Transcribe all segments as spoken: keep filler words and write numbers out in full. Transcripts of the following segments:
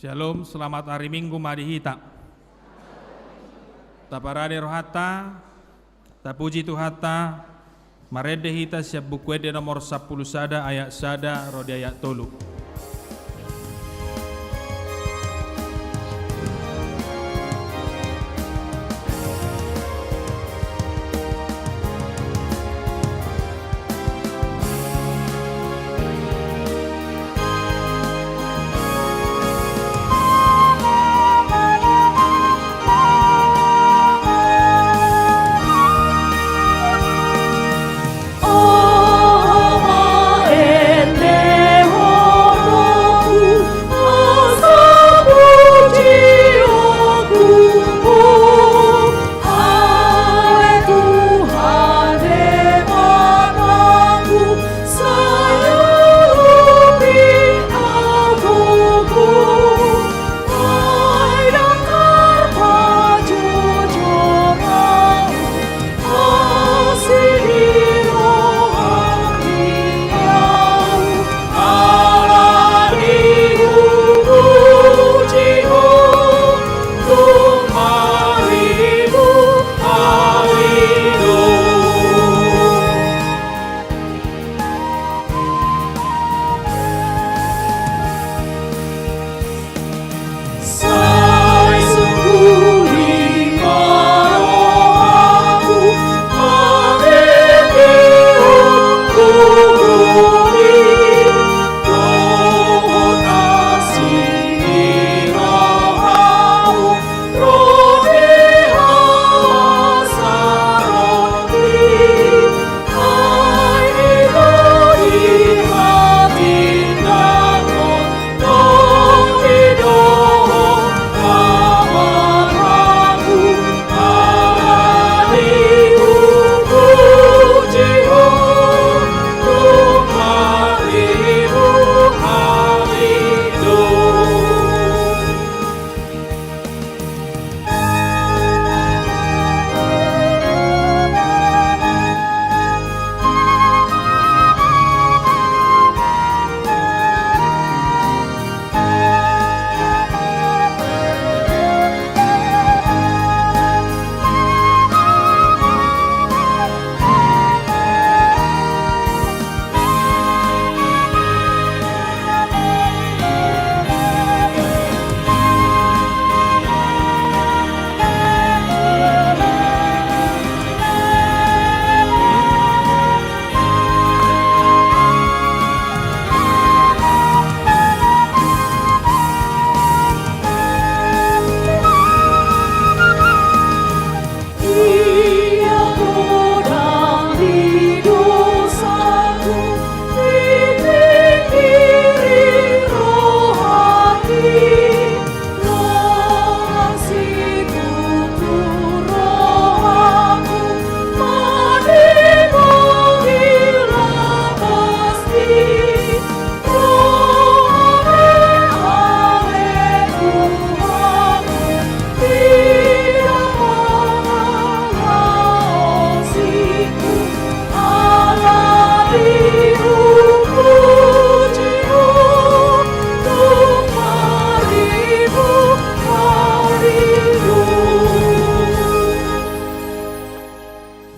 Syalom, selamat hari Minggu ma di hita. Taparade rohanta, tapuji Tuhanta, marende hita sian Buku Ende nomor sampulu sada ayat sada ro di ayat tolu.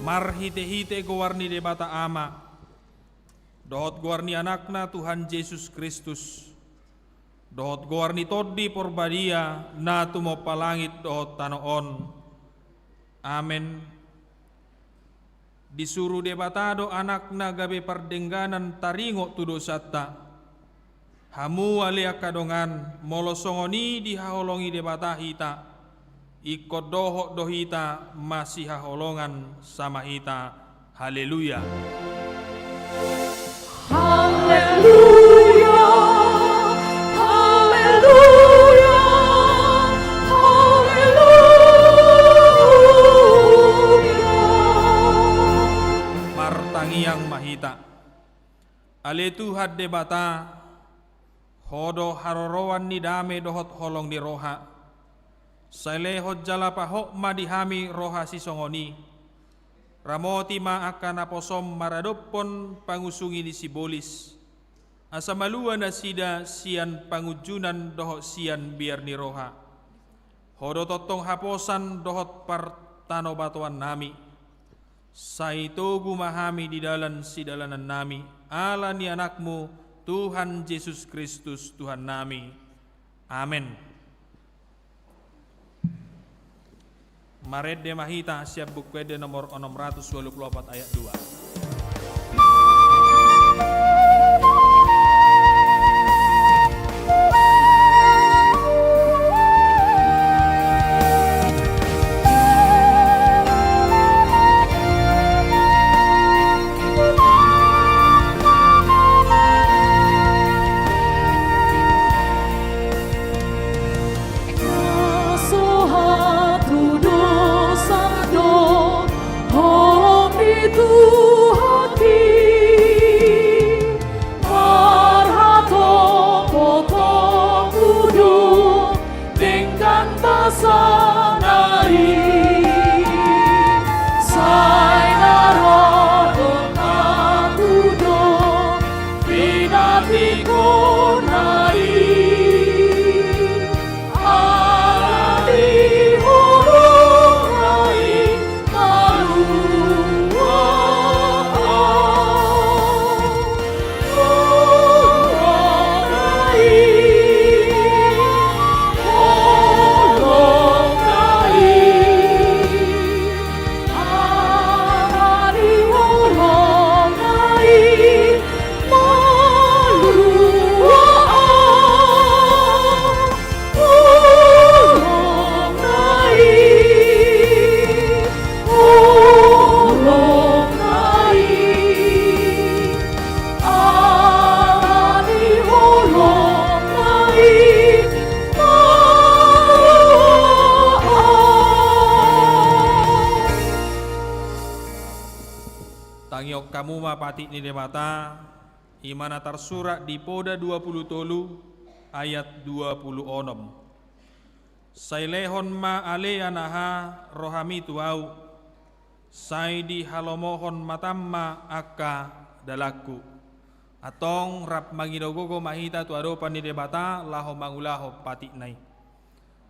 Marhitehite goar ni Debata Ama, dohot goar ni Anakna Tuhan Jesus Kristus, dohot goar ni Tondi Porbadia na tumompa langit dohot tano on. Amen. Disuru Debata do Anakna gabe pardengganan taringot tu dosanta. Hamu ale angka dongan, molo songon i dihaholongi Debata hita, ingkon dohot do hita masihaholongan sama hita. Haleluya. Haleluya. Haleluya. Haleluya. Martangiang ma hita. Ale Tuhan Debata, Ho do haroroan ni dame dohot holong ni roha. Sai lehon jala pahot ma di hami roha sisongon i. Ramoti ma angka naposom maradophon pangusungi ni sibolis. asa malua nasida sian pangunjunan dohot sian biar ni roha. Ho do tongtong haposan dohot partanobatoannami. Sai togu ma hami di dalan sidalanannami, ala ni Anakmu, Tuhan Jesus Kristus, Tuhannami. Amen. Marende ma hita sian Buku Ende nomor onom ratus walu pulu opat ayat dua. Marhatopotopmu do denggan basana i, sai na ro donganmu do pinantikhonna i. Ala ni holongna i malua ahu. Tangihon hamu ma patik ni Debata, i ma na tarsurat di Poda dua pulu tolu ayat dua pulu onom. Sai lehon ma ale anaha rohami tu ahu, sai dihalomohon matam ma angka dalanku. Antong rap mangido gogo ma hita tu adopan ni Debata laho mangulahon patikna i.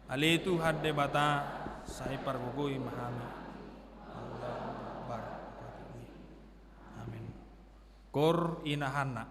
Ale Tuhan Debata, sai pargogoi ma hami. Allahu Akbar. Amin. Koor inahanna.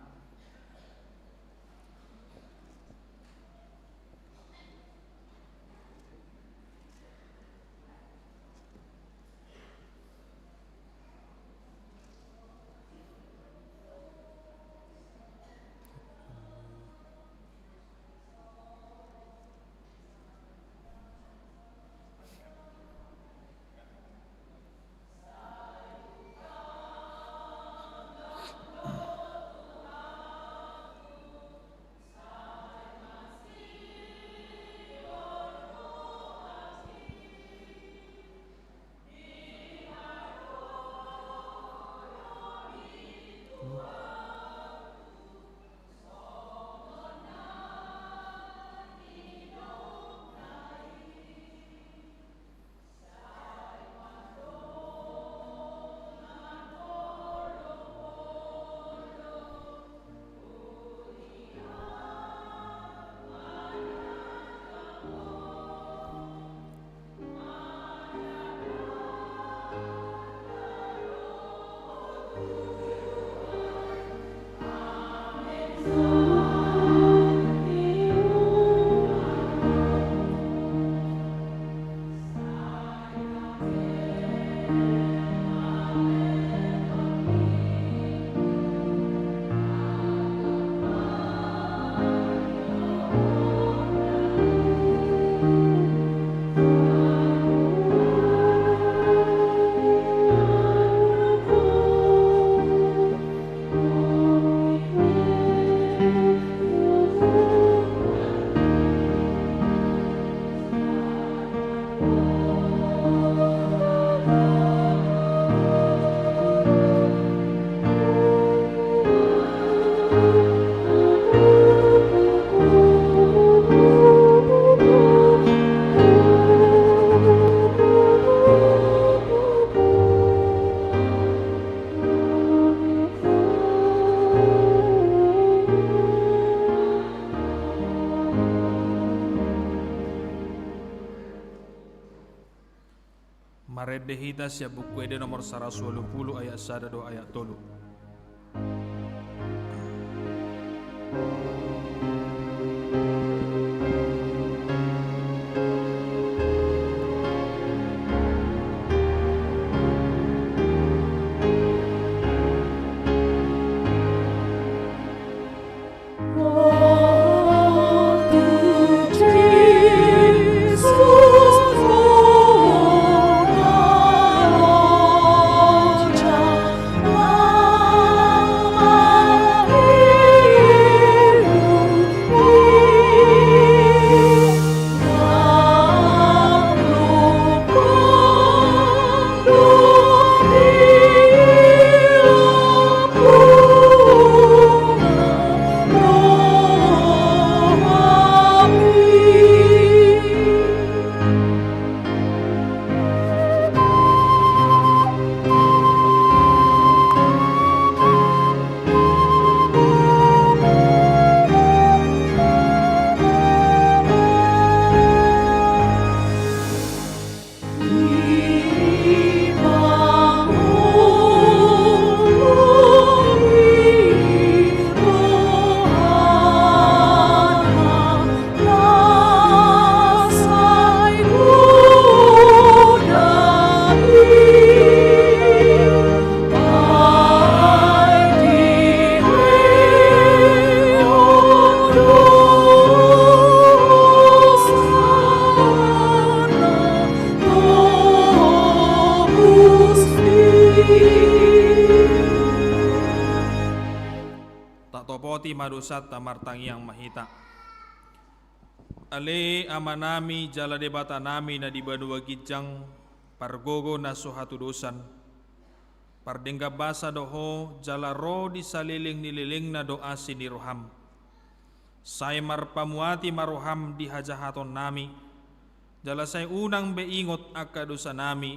Rende hita sian Buku Ende nomor saratus ualu pulu ayat sada dohot ayat tolu. Tatopoti ma dosanta, martangiang ma hita. Ale Amanami jala Debatanami na di banua ginjang, pargogo na so hatudosan, pardenggan basa do Ho, jala ro di saleleng ni lelengna do asi ni roham. Sai marpamuati ma roham di hajahatonnami, jala sai unang be ingot angka dosanami,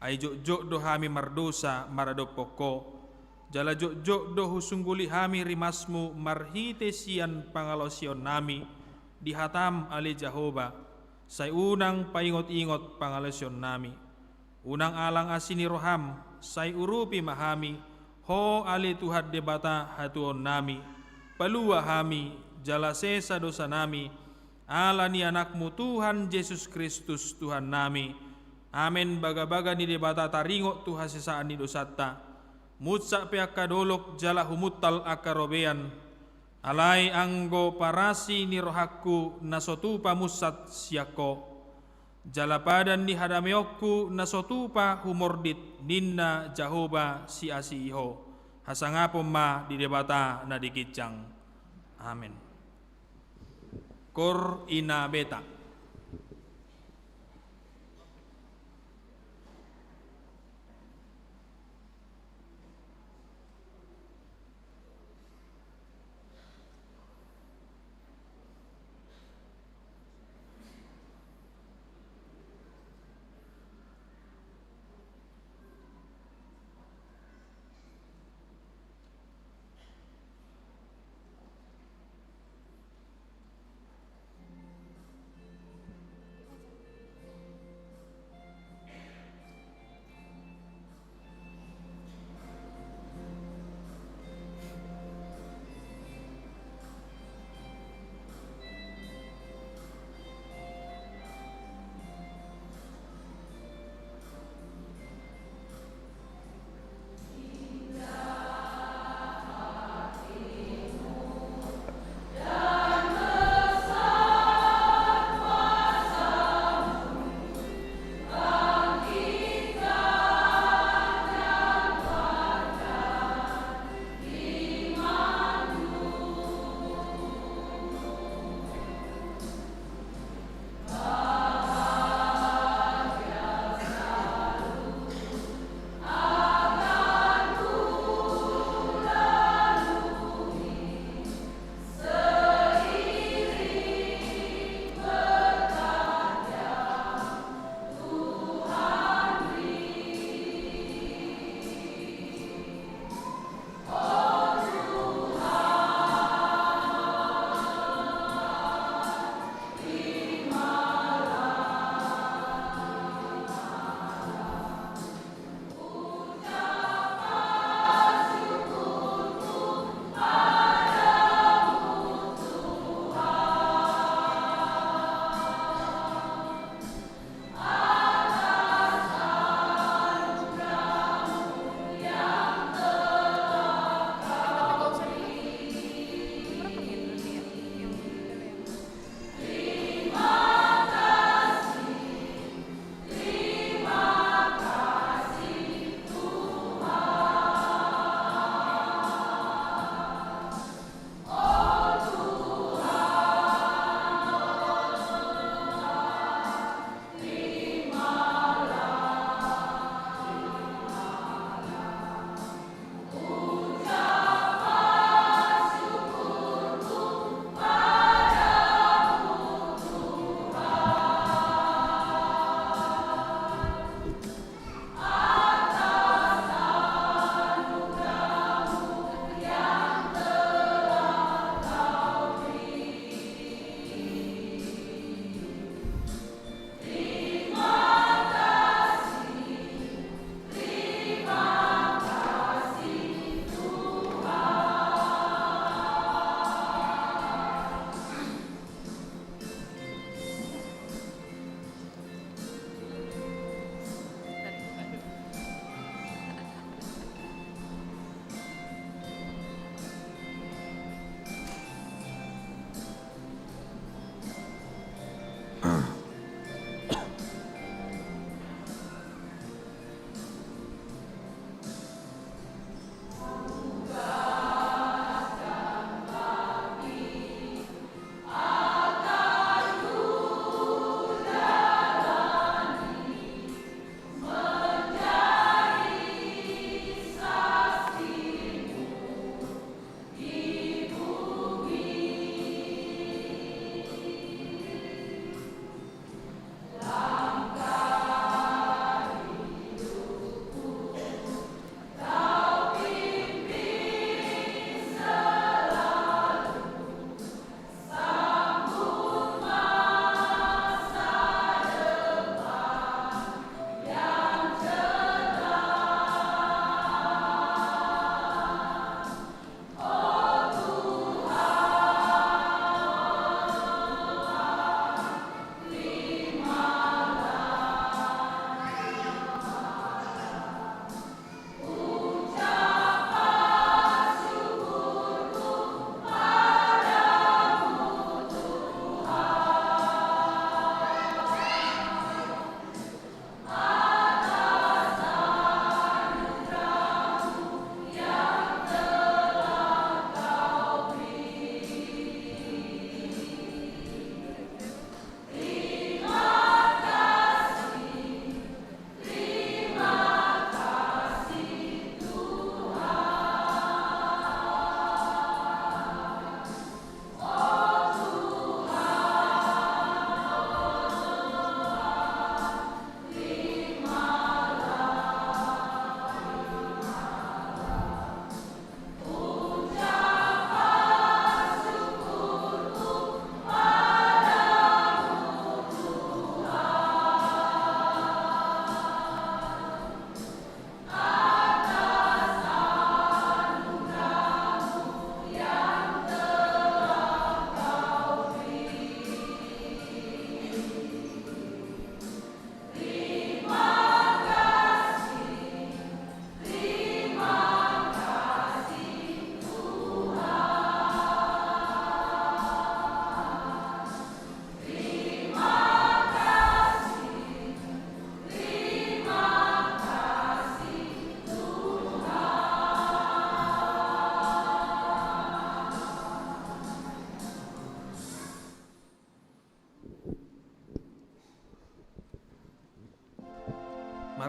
ai jotjot do hami mardosa maradophon Ho, jala jotjot do husungguli hami rimasmu marhite sian pangalaosionnami di hatam, ale Jahowa, sai unang paingotingot pangalaosionnami. Unang alang asi ni roham, sai urupi ma hami, Ho ale Tuhan Debata hatuaonnami, palua hami, jala sesa dosanami, ala ni Anakmu Tuhan Jesus Kristus Tuhannami. Amen. Bagabaga ni Debata taringot tu hasesaan ni dosanta, munsak pe angka dolok jala humuntal angka robean, alai anggo parasi ni rohangku na so tupa munsak sian Ho, jala padan ni hadameonku na so tupa humordit, ninna Jahowa siasi i Ho. Hasangapon ma di Debata na di ginjang. Amen. Koor ina beta.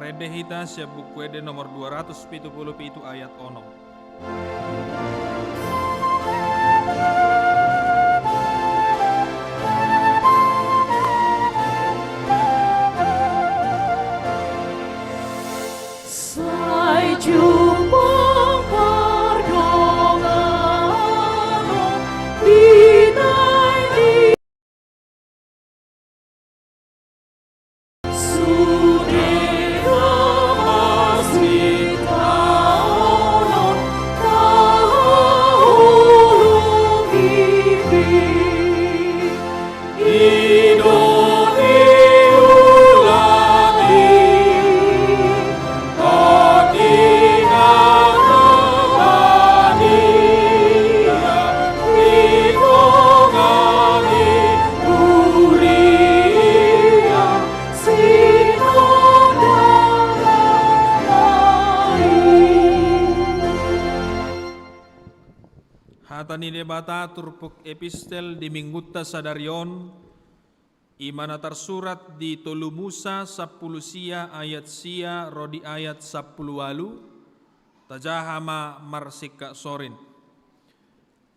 Rende hita sian Buku Ende nomor dua ratus pitu pulu pitu ayat onom. Sai jumpang pardonganon di nai di Hata ni Debata turpuk epistel di minggunta sadari on, i ma na tarsurat di tolu Musa sampulu sia ayat sia ro di ayat sampulu ualu. Tajaha ma marsingkat sorin.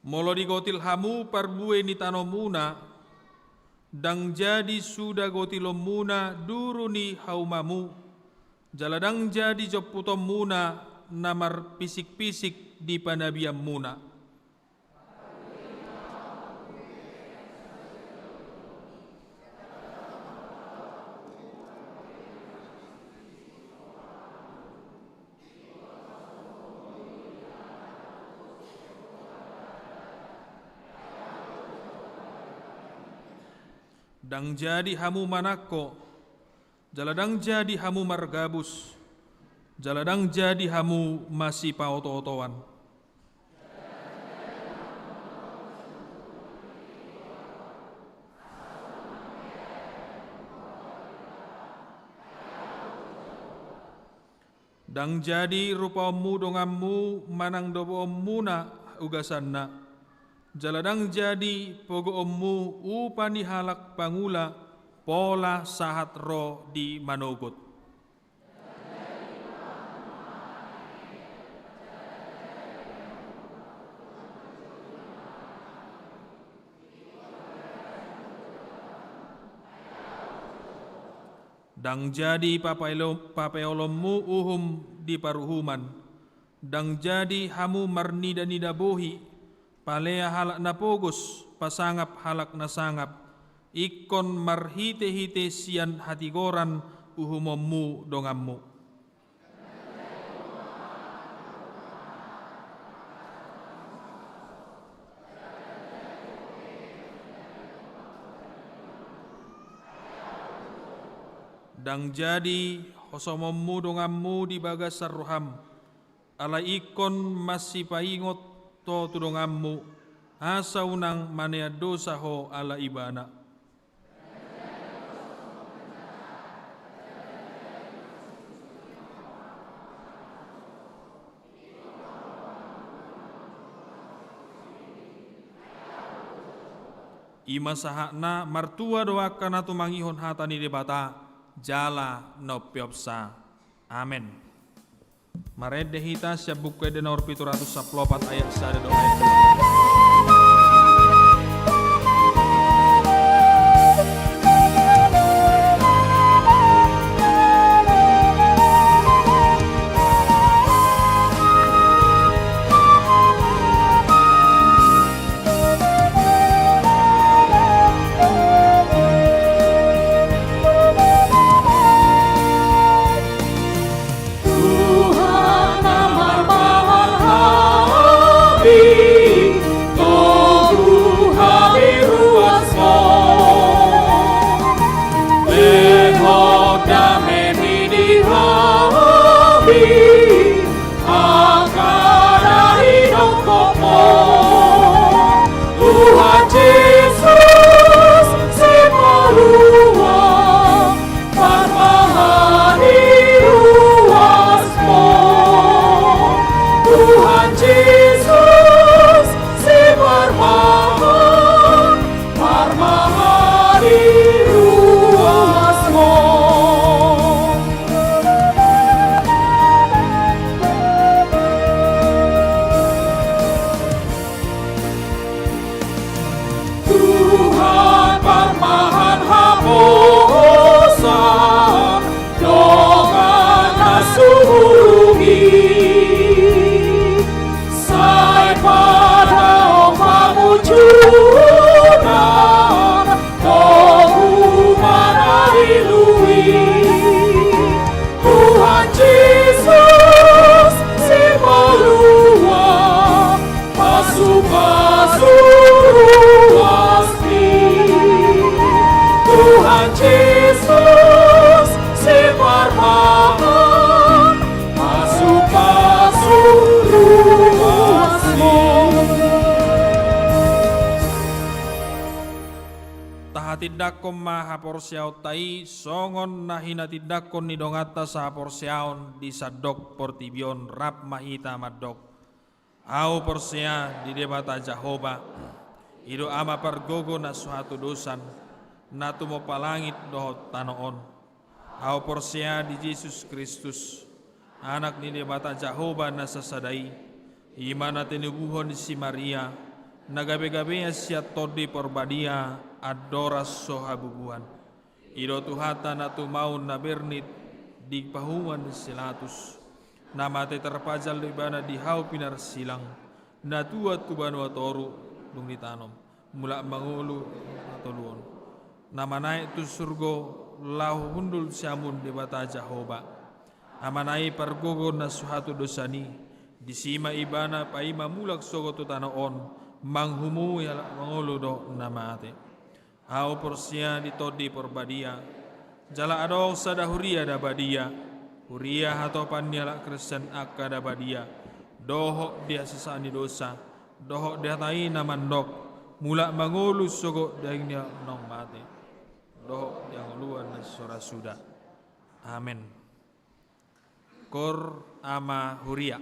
Molo digotil hamu parbue ni tanomuna, ndang jadi suda gotilonmuna duru ni haumamu, jala ndang jadi jomputonmuna na marpisikpisik di panabianmuna. Ndang jadi hamu manangko, jala ndang jadi hamu margabus, jala ndang jadi hamu masipaotootoan. Ndang jadi rupaonmu donganmu manang doboonmuna ugasanna, jala ndang jadi pogoonmu upa ni halak pangula pola sahat ro di manogot. Ndang jadi papaelo-, papeolonmu uhum di paruhuman, ndang jadi hamu marnidanida bohi, palea halak na pogos pasangap halak na sangap, ingkon marhitehite sian hatigoran uhumonmu donganmu. Ndang jadi hosomonmu donganmu di bagasan roham, alai ingkon masipaingot ho tu donganmu, asa unang manean dosa ho ala ibana. I ma sahatna. Martua do angka na tumangihon hata ni Debata jala na umpeopsa. Amen. Marende hita sian Buku Ende nomor pitu ratus sampulu opat ayat sada dohot ayat dua. Tuhan na marpahan hami, Tahatindangkon ma haporseaonta i songon na hinatindangkon ni donganta sahaporseaon di sandok portibi on. Rap ma hita mandok: Ahu porsea di Debata Jahowa, i do Ama pargogo na so hatudosan, na tumompa langit dohot tano on. Ahu porsea di Jesus Kristus, Anak ni Debata Jahowa na sasada i, i ma na tinubuhon ni si Maria, na gabegabean sian Tondi Porbadia, andorang so habubuhan. I do Tuhanta na tumaon na bernit di pahuman ni si Pilatus, na mate tarpajal do Ibana di hau pinarsilang, na tuat tu banua toru, dung ditanom, mulak mangolu na tolu on, na manaek tu surgo laho hundul siamun Debata Jahowa, Amana i pargogo na so hatudosan i. Disi ma Ibana paima mulak sogot tu tano on, manghumui halak mangolu dohot na mate. Ahu porsea di Tondi Porbadia, jala adong sada huria na badia, huria hatopan ni halak Kristen angka na badia, dohot di hasesaan ni dosa, dohot di hata i na mandok: Mulak mangolu sogot daging ni halak naung mate, dohot di hangoluan na so ra suda. Amen. Koor ama huria.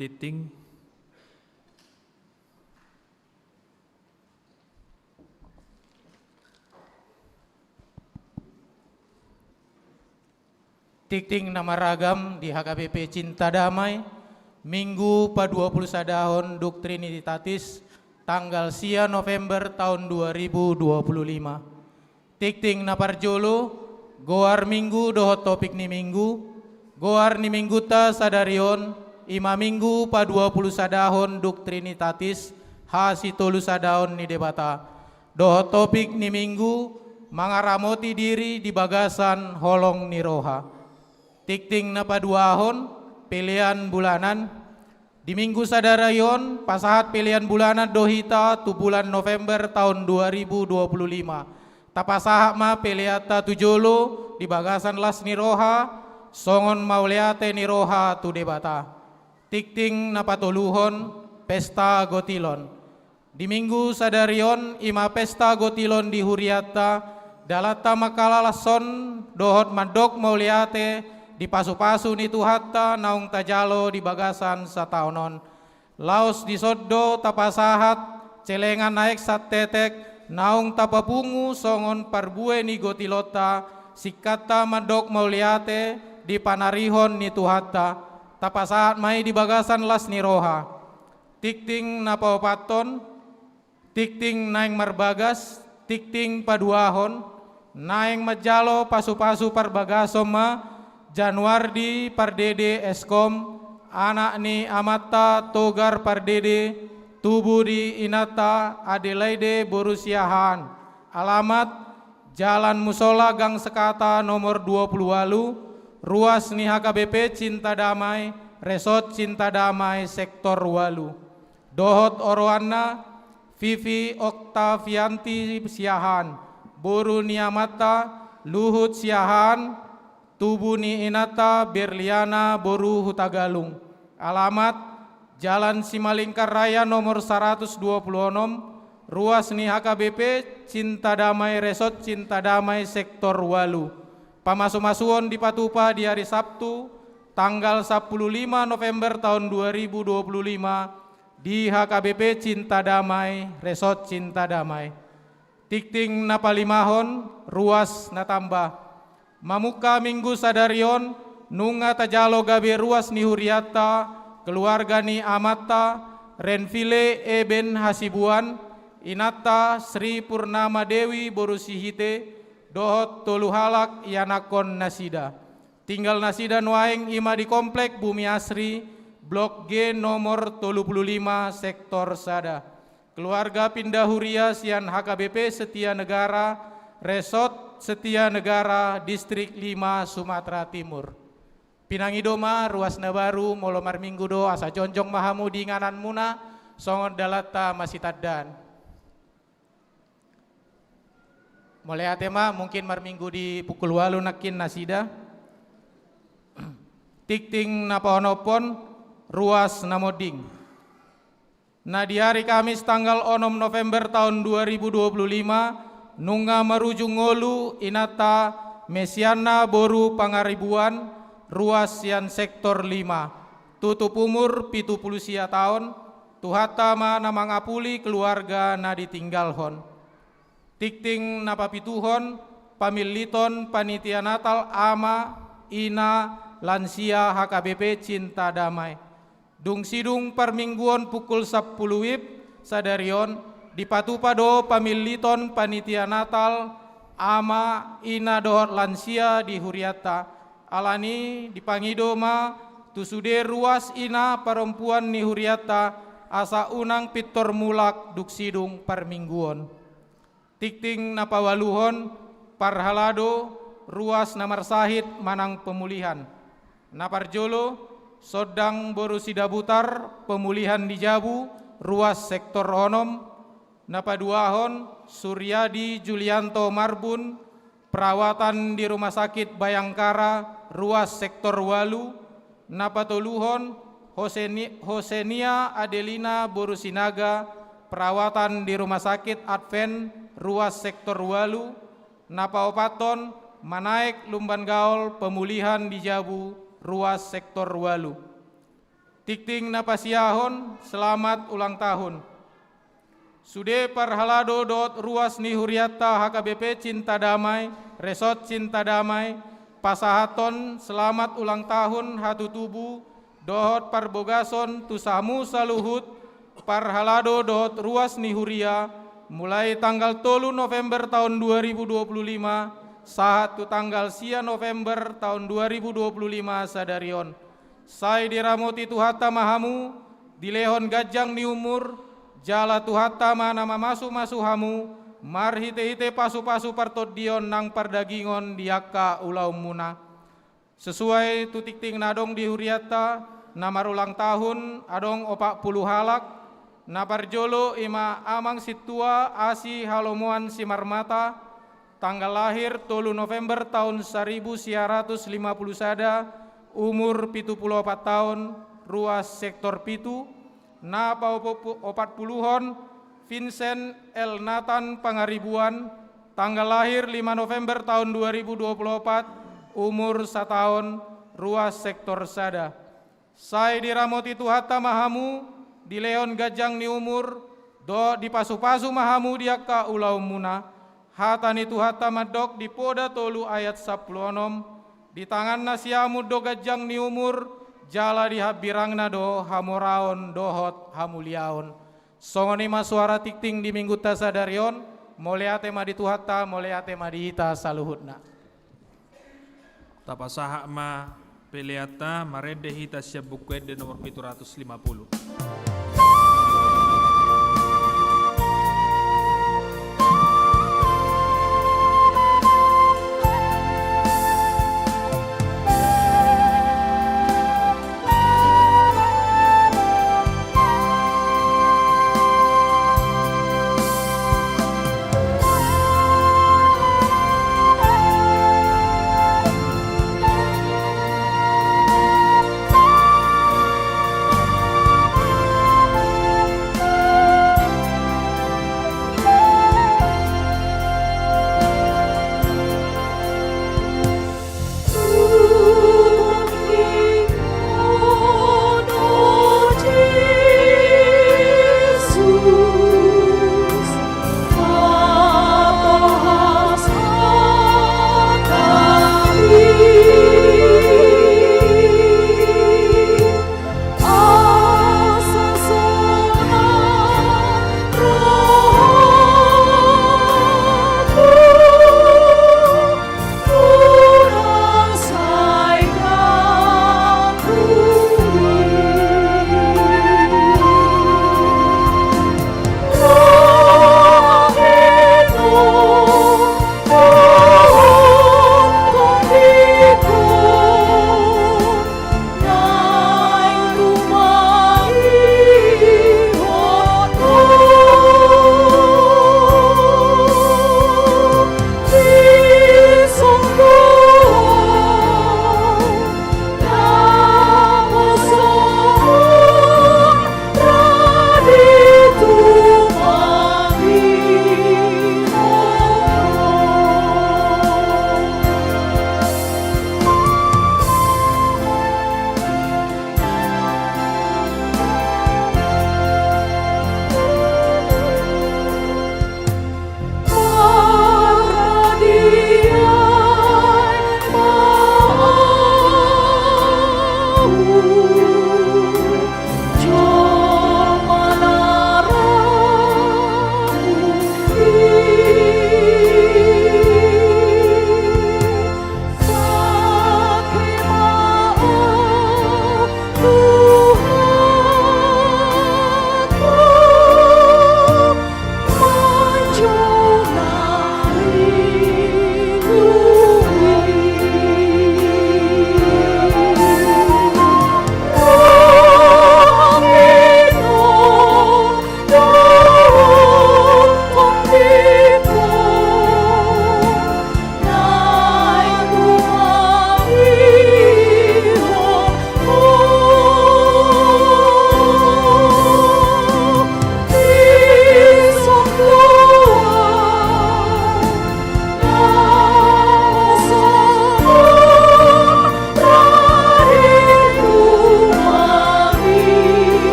Tingting. Tingting na maragam di H K B P Cinta Damai, Minggu paduapulusadahon Duk Trinitatis, tanggal sia November taon dua ribu dua puluh lima. Tingting na parjolo, goar Minggu dohot topik ni Minggu. Goar ni Minggunta sadari on, i ma Minggu paduapulusadahon Duk Trinitatis, hasitolusadaon ni Debata. Dohot topik ni Minggu, mangaramoti diri di bagasan holong ni roha. Tingting na paduahon, pelean bulanan. Di Minggu sadari on, pasahat pelean bulanan do hita tu bulan November taon dua ribu dua puluh lima. Tapasahat ma peleanta tu jolo di bagasan las ni roha, songon mauliate ni roha tu Debata. Tingting na patoluhon, pesta gotilon. Di Minggu sadari on, i ma pesta gotilon di hurianta, dalanta manghalalashon dohot mandok mauliate di pasupasu ni Tuhanta naung tajalo di bagasan sataon on. Laos dison do tapasahat celengan aek santetek naung tapapungu songon parbue ni gotilonta, singkatta mandok mauliate di panarihon ni Tuhanta. Tapasahat ma i di bagasan las ni roha. Tingting na paopathon, tingting naeng marbagas, tingting paduahon, naeng manjalo pasupasu parbagason ma Januardi Pardede S Kom, anak ni amanta Togar Pardede, tubu di inanta Adelaide boru Siahaan. Alamat, Jalan Musola Gang Sekata nomor dua puluh ualu, ruas ni H K B P Cinta Damai, Resort Cinta Damai, Sektor ualu. Dohot oroanna, Vivi Oktavianti Siahaan, boru ni amanta Luhut Siahaan, tubu ni inanta Berliana boru Hutagalung. Alamat, Jalan Simalingkar Raya nomor saratus dua puluh onom, ruas ni H K B P Cinta Damai, Resort Cinta Damai, Sektor ualu. Pamasumasuon dipatupa di ari Sabtu, tanggal sampulu lima November taon dua ribu dua puluh lima, di H K B P Cinta Damai, Resort Cinta Damai. Tingting na palimahon, ruas na tamba. Mamungka Minggu sadari on, nunga tajalo gabe ruas ni hurianta, keluarga ni amanta Renville Eben Hasibuan, inanta Sri Purnama Dewi boru Sihite, dohot tolu halak ianakhon nasida. Tinggal nasida nuaeng i ma di Komplek Bumi Asri, Blok G nomor tolu puluh lima, Sektor sada. Keluarga pinda huria sian H K B P Setia Negara, Resort Setia Negara, Distrik lima, Sumatera Timur. Pinangido ma ruas na baru, molo marminggu do, asa jongjong ma hamu di ingananmuna, songon dalanta masitandaan. Mauliate ma, mungkin marminggu di pukul ualu nangkin nasida. Tingting na paonomhon, ruas na monding. Na di ari Kamis tanggal onom November taon dua ribu dua puluh lima, nunga marujung ngolu inanta Mesianna boru Pangaribuan, ruas sian Sektor lima. Tutup umur pitu puluh sia taon, Tuhanta ma na mangapuli keluarga na ditinggalhon. Tingting na papituhon, pamilliton panitia Natal ama, ina, lansia H K B P Cinta Damai. Dung sidung parmingguon pukul sampulu wib sadari on, dipatupa do pamilliton panitia Natal ama, ina dohot lansia di hurianta. Alani dipangido ma tu sude ruas ina parompuan ni hurianta, asa unang pintor mulak dung sidung parmingguon. Tingting na paualuhon, parhalado, ruas na marsahit manang pemulihan. Na parjolo, Sondang boru Sidabutar, pemulihan di jabu, ruas Sektor onom. Na paduahon, Suryadi Julianto Marbun, perawatan di Rumah Sakit Bayangkara, ruas Sektor ualu. Na patoluhon, Hoseni-, Hosenia Adelina boru Sinaga, perawatan di Rumah Sakit Advent, ruas Sektor ualu. Na paopathon, Manaek Lumban Gaol, pemulihan di jabu, ruas Sektor ualu. Tingting na pasiahon, selamat ulang tahun. Sude parhalado dohot ruas ni hurianta H K B P Cinta Damai, Resort Cinta Damai, pasahathon selamat ulang tahun hatutubu dohot parbogason tu hamu saluhut parhalado dohot ruas ni huria, mulai tanggal tolu November taon dua ribu dua puluh lima sahat tu tanggal sia November taon dua ribu dua puluh lima sadari on. Sai diramoti Tuhanta ma hamu, dilehon ganjang ni umur, jala Tuhanta ma na mamasumasu hamu marhitehite pasupasu partondion nang pardagingon di angka ulaonmuna. Sesuai tu tingting na adong di hurianta, na marulang tahun adong opat pulu halak. Na parjolo i ma Amang Sintua Asi Halomoan Simarmata, tanggal lahir tolu November taon saribu sia ratus lima pulu sada, umur pitu pulu opat taon, ruas sektor pitu. Na paopat puluhon, Vincent L Nathan Pangaribuan, tanggal lahir lima November taon dua ribu dua pulu opat, umur sataon, ruas sektor sada. Sai diramoti Tuhanta ma hamu, dilehon ganjang ni umur, dohot dipasupasu ma hamu di angka ulaonmuna. Hata ni Tuhanta mandok di Poda tolu ayat sampulu onom, di tanganna siamun do ganjang ni umur, jala di hambirangna do hamoraon dohot hamuliaon. Songon i ma suara tingting di minggunta sadari on. Mauliate ma di Tuhanta, mauliate ma di hita saluhutna. Tapasahat ma peleanta, marende hita sian Buku Ende nomor pitu ratus lima pulu.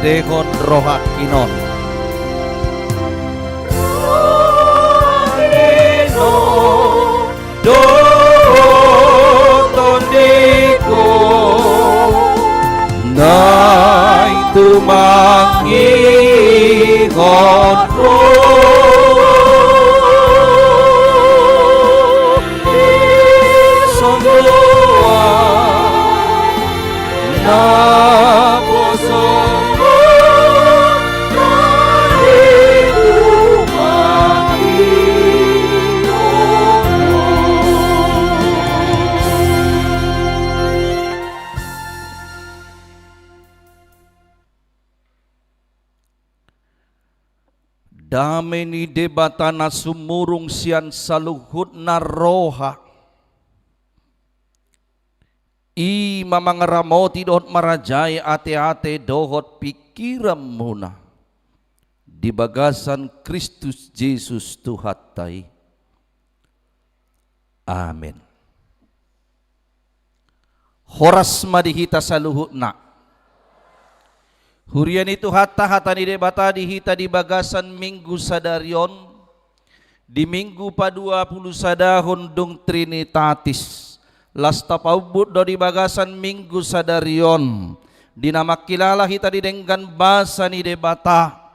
Dehon rohangkinon. Rohangkinon dohot tondingkon, naeng tumangihon ho. Songon na poso Dame ni Debata na sumurung sian saluhutna roha, i ma mangaramoti dohot marajai ateate dohot pingkiranmuna di bagasan Kristus Jesus Tuhanta i. Amen. Horas ma di hita saluhutna. Huria ni Tuhanta, hata ni Debata di hita di bagasan Minggu sadari on, di Minggu paduapulusadahon dung Trinitatis. Laos tapaumbut do di bagasan Minggu sadari on, di na mangkilala hita di denggan basa ni Debata,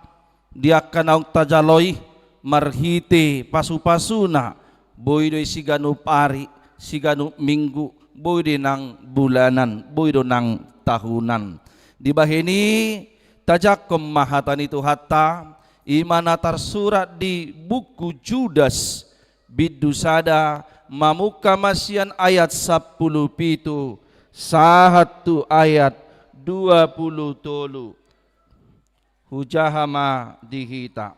di angka naung tajaloi marhite pasupasuna, boi do i siganup ari, siganup minggu, boi do i nang bulanan, boi do nang tahunan. Dibahen i, tajangkon ma hata ni Tuhanta, i ma na tarsurat di buku Judas, bindu sada, mamungka ma sian ayat sampulu pitu sahat tu ayat dua pulu tolu. Hujaha ma di hita.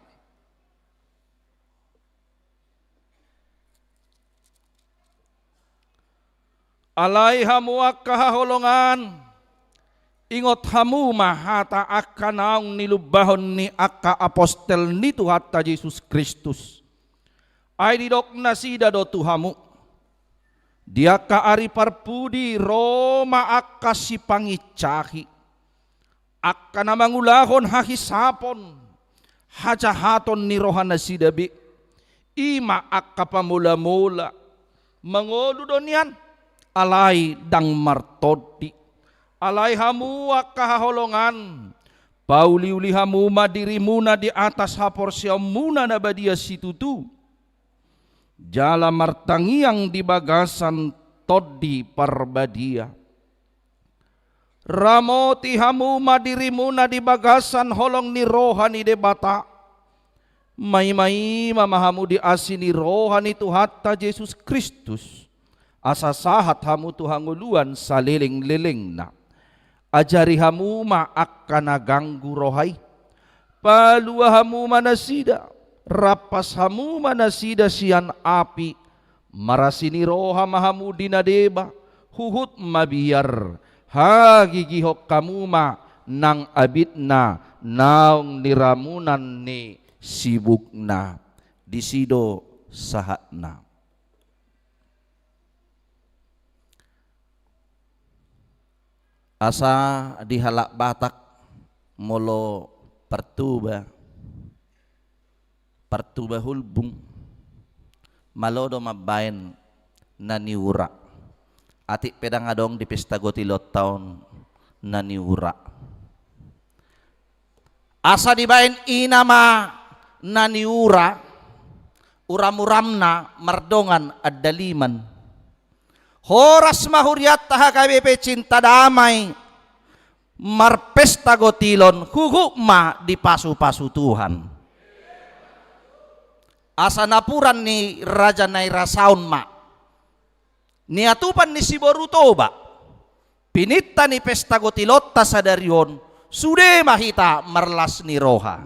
Alai hamu angka haholongan, ingot hamu ma hata angka naung nilumbahon ni angka apostel ni Tuhanta Jesus Kristus. Ai didok nasida do tu hamu: Di angka ari parpudi ro ma angka sipangincahi, angka na mangulahon hahisapon, hajahaton ni rohanasida be, i ma angka pamolamola. Mangolu do nian, alai ndang martondi. Alai hamu angka haholongan, pauliuli hamu ma dirimuna di atas haporseaonmuna na badia situtu, jala martangiang di bagasan Tondi Parbadia. Ramoti hamu ma dirimuna di bagasan holong ni roha ni Debata. Maimaima ma hamu di asi ni roha ni Tuhanta Jesus Kristus, asa sahat hamu tu hangoluan salelenglelengna. Ajari hamu ma angka na ganggu roha i. Palua hamu ma nasida, rampas hamu ma nasida sian api. Marasi ni roha ma hamu di na deba, huhut mabiar, hagigihon hamu ma nang abitna naung niramunan ni sibukna. Disi do sahatna. Asa di halak Batak molo partuba, partuba hulbung, malo do mambaen na niura. Atik pe ndang adong di pesta gotilonta on na niura. Asa dibaen ina ma na niura, uram-uramna mardongan andaliman. Horas ma hurianta H K B P Cinta Damai marpesta gotilon, huhut ma dipasu-pasu Tuhan. Asa napuran ni Raja Nainggolan ma niatupan ni siboru Toba, pininta ni pesta gotilonta sadari on, sude ma hita marlas ni roha.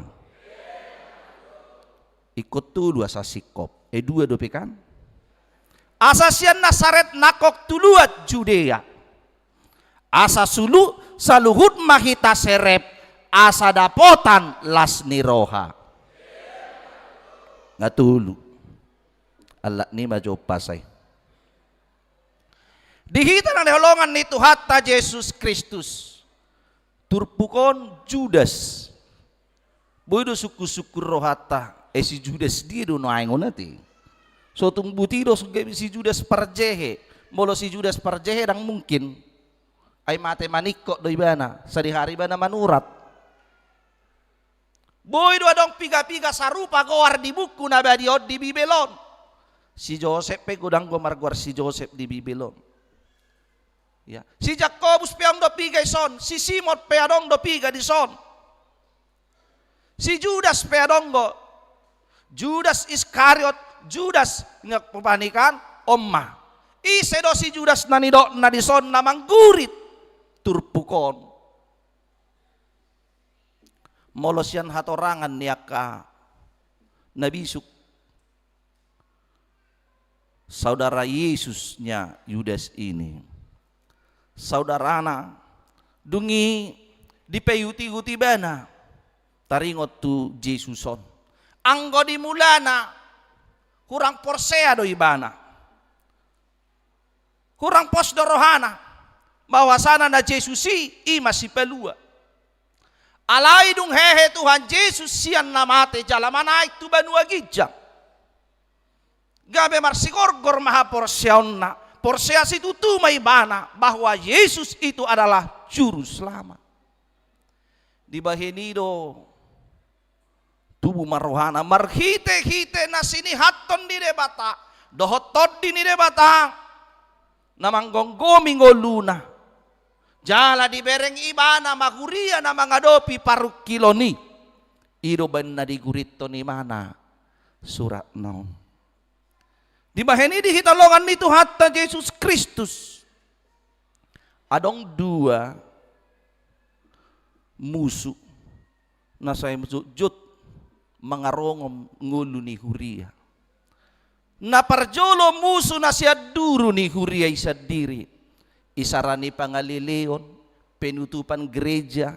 Ingkon tolu asa singkop, eh, dua dope kan? Asa sian Nasaret nangkok tu luat Judea, asa sulu, saluhut ma hita serep, asa dapotan las ni roha. Nga tolu. Alak ni ma jompa sai. Di hita na niholongan ni Tuhanta Jesus Kristus, Turpuk on Judas. Boi do sungkun-sungkun rohanta, eh, si Judas dia do nuaeng on ate. So tung buti do gabe si Judas parjehe. Molo si Judas parjehe ndang mungkin. Ai mate maningkot do ibana, sadihari ibana manurat. Boi do adong piga-piga sarupa goar di buku na badia on di Bibel on. Si Josep pe godang do margoar si Josep di Bibel on. Ya. Si Jakobus pe adong do piga dison, si Simon pe adong do piga dison. Si Judas pe adong do. Judas Iskariot, Judas, ingat pupanikan, on ma. Ise do si Judas na nidokna dison na manggurit turpuk on? Molo sian hatorangan ni angka na bisuk, saudara Yesusnya Judas ini. Saudarana, dung i dipaihut-ihut ibana, taringot tu Jesus on. Anggo di mulana, hurang porsea do ibana. Hurang pos do rohana, bahwasana na Jesus i, i ma sipalua. Alai dung hehe Tuhan Jesus sian na mate jala manaek tu banua ginjang, gabe marsigorgor ma haporseaonna, porsea situtu ma ibana bahwa Yesus itu adalah Juru Selamat. Dibahen i do tubu ma rohana marhite-hite na sinihathon ni Debata dohot Tondi ni Debata na manggomgomi ngoluna. Jala dibereng ibana ma huria na mangadopi parungkilon i. I do baen na digurithon ibana suratna on. Dibahen i di hita longan ni Tuhanta Jesus Kristus, adong dua musu na sai jotjot mangarongom ngolu ni huria. Na parjolo musu na sian duru ni huria i sandiri, isara ni pangaleleon, penutupan gereja,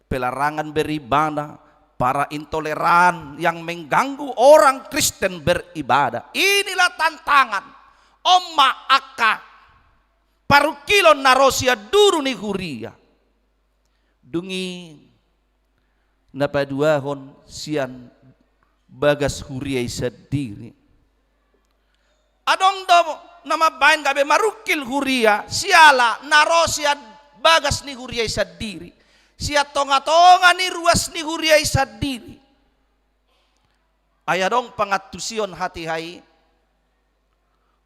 pelarangan beribadah, para intoleran yang mengganggu orang Kristen beribadah. Inilah tantangan. On ma angka parungkilon na ro sian duru ni huria. Dung i na paduahon sian bagas huria i sandiri. Adong do na mambaen gabe marungkil huria siala na ro sian bagas ni huria i sandiri, sian tonga-tonga ni ruas ni huria i sandiri. Ai adong pangantusion hatiha i.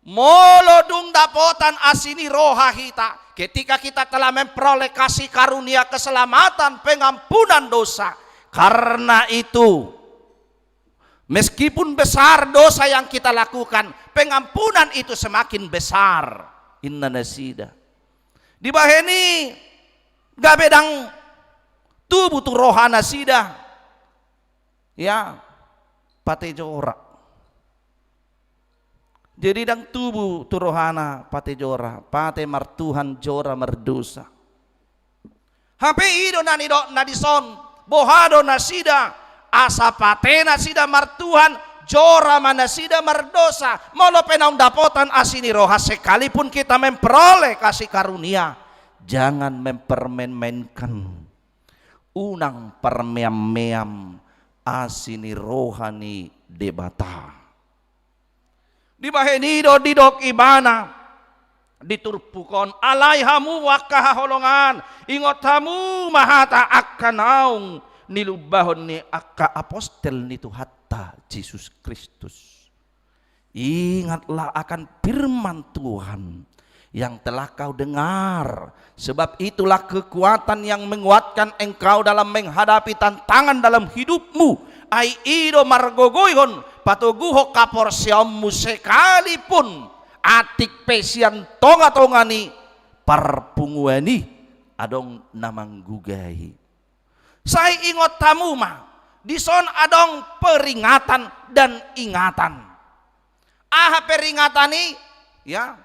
Molo dung dapotan asi ni roha hita, ketika kita telah memperoleh kasih karunia keselamatan, pengampunan dosa, karena itu, meskipun besar dosa yang kita lakukan, pengampunan itu semakin besar. Inna nasida. Dibahen i gabe ndang tubu tu roha nasida. Ya, pate jora. Jadi ndang tubu tu rohana pate jora, pate martuhan jora mardosa. Hape i do na nidokna dison, boha do nasida, asa pate nasida martuhan, jora ma nasida mardosa. Molo pe naung dapotan asi ni roha, sekalipun kita memperoleh kasih karunia, jangan mempermain-mainkan. Unang parmeam-meam asi ni roha ni Debata. Dibahen i do didok ibana di turpuk on, alai hamu angka haholongan, ingot hamu ma hata angka naung nilumbahon ni angka apostel ni Tuhanta Jesus Kristus. Ingatlah akan firman Tuhan yang telah kau dengar. Sebab itulah kekuatan yang menguatkan engkau dalam menghadapi tantangan dalam hidupmu. Ai i do margogoihon, patoguhon haporseaonmu sekalipun atik pe sian tonga-tonga ni parpunguan i adong na manggugai. Sai ingot hamu ma, dison adong peringatan dan ingatan. Aha peringatan i? Ya.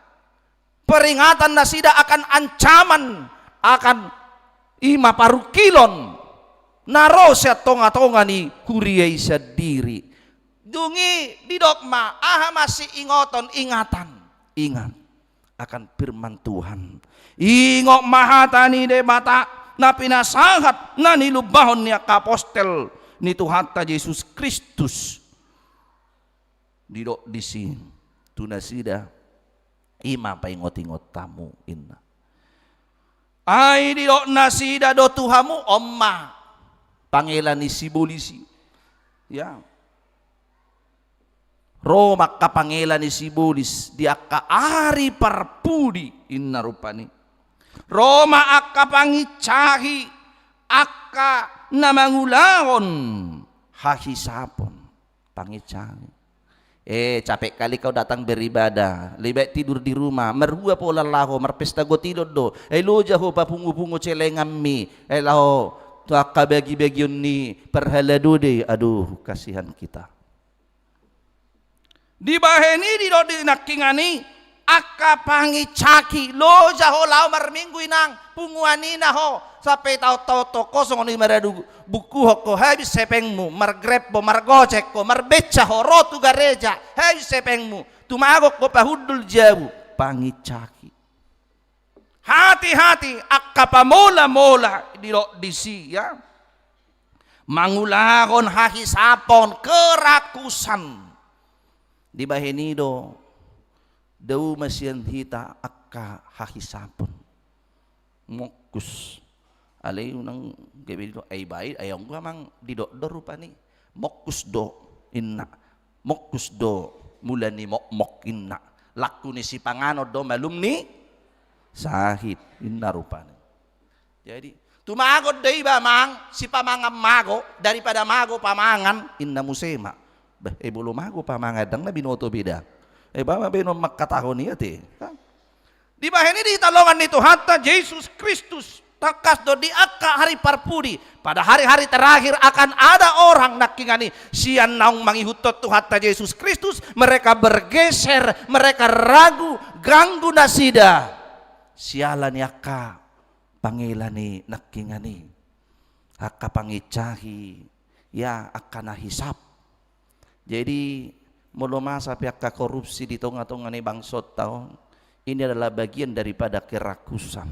Peringatan nasida akan ancaman, akan i ma parungkilon na ro sian tonga-tonga ni huria i sandiri. Dung i didok ma, aha ma siingoton, ingatan. Ingat akan firman Tuhan. Ingot ma hata ni Debata, na pinasahat na nilumbahon ni angka apostel ni Tuhanta Jesus Kristus. Didok disi tu nasida, i ma paingot-ingot hamu, inna. Ai didok nasida do tu hamu, on ma pangela ni sibolis i. Ya. Ro ma angka pangela ni sibolis di angka ari parpudi, inna rupani. Ro ma angka pangincahi, angka na mangulahon hahisapon. Pangincahi. Eh, capek kali kau datang beribadah. Lebih baik tidur di rumah. Marhua pola laho, marpesta gotilon do. Eh, loja ho papungu-pungu celenganmi. Eh, laho tu angka bagi-bagion ni parhalado do. Aduh, kasihan kita. Dibahen i, didok di nangkiningan i, angka pangincahi, loja ho laho marminggu, inang, punguan i na ho, sampe taon-taon tong ho songon i maradu buku ho, habis hepengmu, margrab ho, margojek ho, marbeca ho, ro tu gareja, habis hepengmu, tumagon ho pahundul jabu, pangincahi. Hati-hati, angka pamola-mola, didok disi, ya. Mangulahon hahisapon, kerakusan. Dibahen i do, dao ma sian hita angka hahisapon. Mongkus. Alai unang gabe didok, ai baen, ai anggo amang didok do rupani. Mongkus do, inna. Mongkus do, mula ni mokmok, inna. Laku ni sipanganon do malum ni sahit, inna rupani. Jadi, tumagon do iba, amang, sipamangan mago, daripada mago pamangan, inna muse ma. Bah, eh, molo mago pamangan, ndang na binoto be da. Eh, ba ma baenon mangkatahon i ate. Kan? Dibahen i di hita longan ni Tuhanta Jesus Kristus, tangkas do di angka ari parpudi, pada hari-hari terakhir akan ada orang nangkiningan i, sian naung mangihuthon Tuhanta Jesus Kristus, mereka bergeser, mereka ragu, ganggu nasida. Siala ni angka pangela ni nangkiningan i, angka pangincahi, ya, angka na hisap. Jadi, molo masa pe angka korupsi di tonga-tonga ni bangsonta on, ini adalah bagian daripada kerakusan.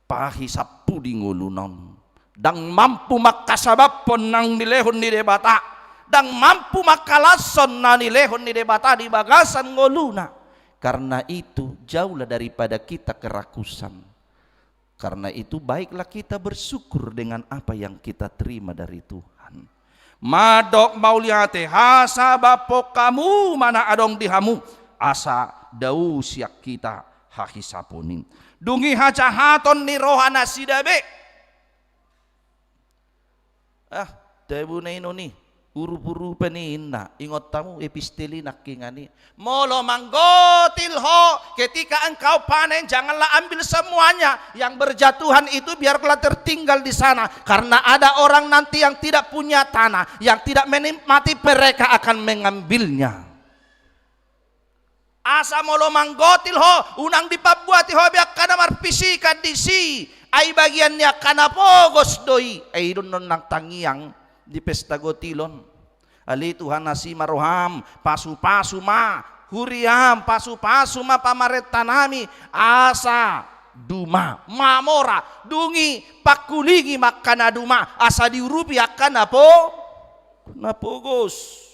Pahisap pudi ngoluna on. Ndang mampu mangkasabamhon na nilehon ni Debata. Ndang mampu mangkalashon na nilehon ni Debata di bagasan ngoluna. Karena itu, jauhlah daripada kita kerakusan. Karena itu, baiklah kita bersyukur dengan apa yang kita terima dari Tuhan. Mandok mauliate, hasabamhon hamu ma na adong di hamu, asa dao sian hita hahisapon i. Dung i hajahaton ni roha nasida be. Ah, tabu na inon i, urup-urupan i, inna, ingot hamu epistel i nangkiningan i. Molo manggotil ho, ketika engkau panen, janganlah ambil semuanya. Yang berjatuhan itu biarlah tertinggal di sana. Karena ada orang nanti yang tidak punya tanah, yang tidak menikmati, mereka akan mengambilnya. Asa molo manggotil ho, unang dipambuati ho be angka na marpisikan disi, ai bagian ni angka na pogos do i. Ai i do annon nang tangiang di pesta gotilon. Ale Tuhan, asi ma roham, pasu-pasu ma huriam, pasu-pasu ma pamarentanami, asa duma, mamora, dung i pangkulingi ma angka na duma, asa diurupi angka na po-, na pogos.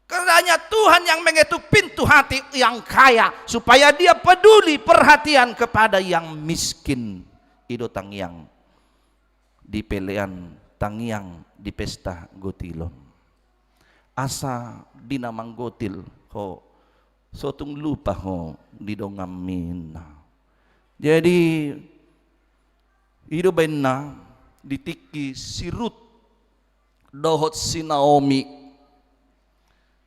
Kiranya Tuhan yang mengetuk pintu hati yang kaya, supaya dia peduli perhatian kepada yang miskin. I do tangiang di pelean, tangiang di pesta gotilon. Asa di na manggotil ho, so tung lupa ho di donganmi, inna. Jadi, i do baenna di tingki si Rut dohot si Naomi.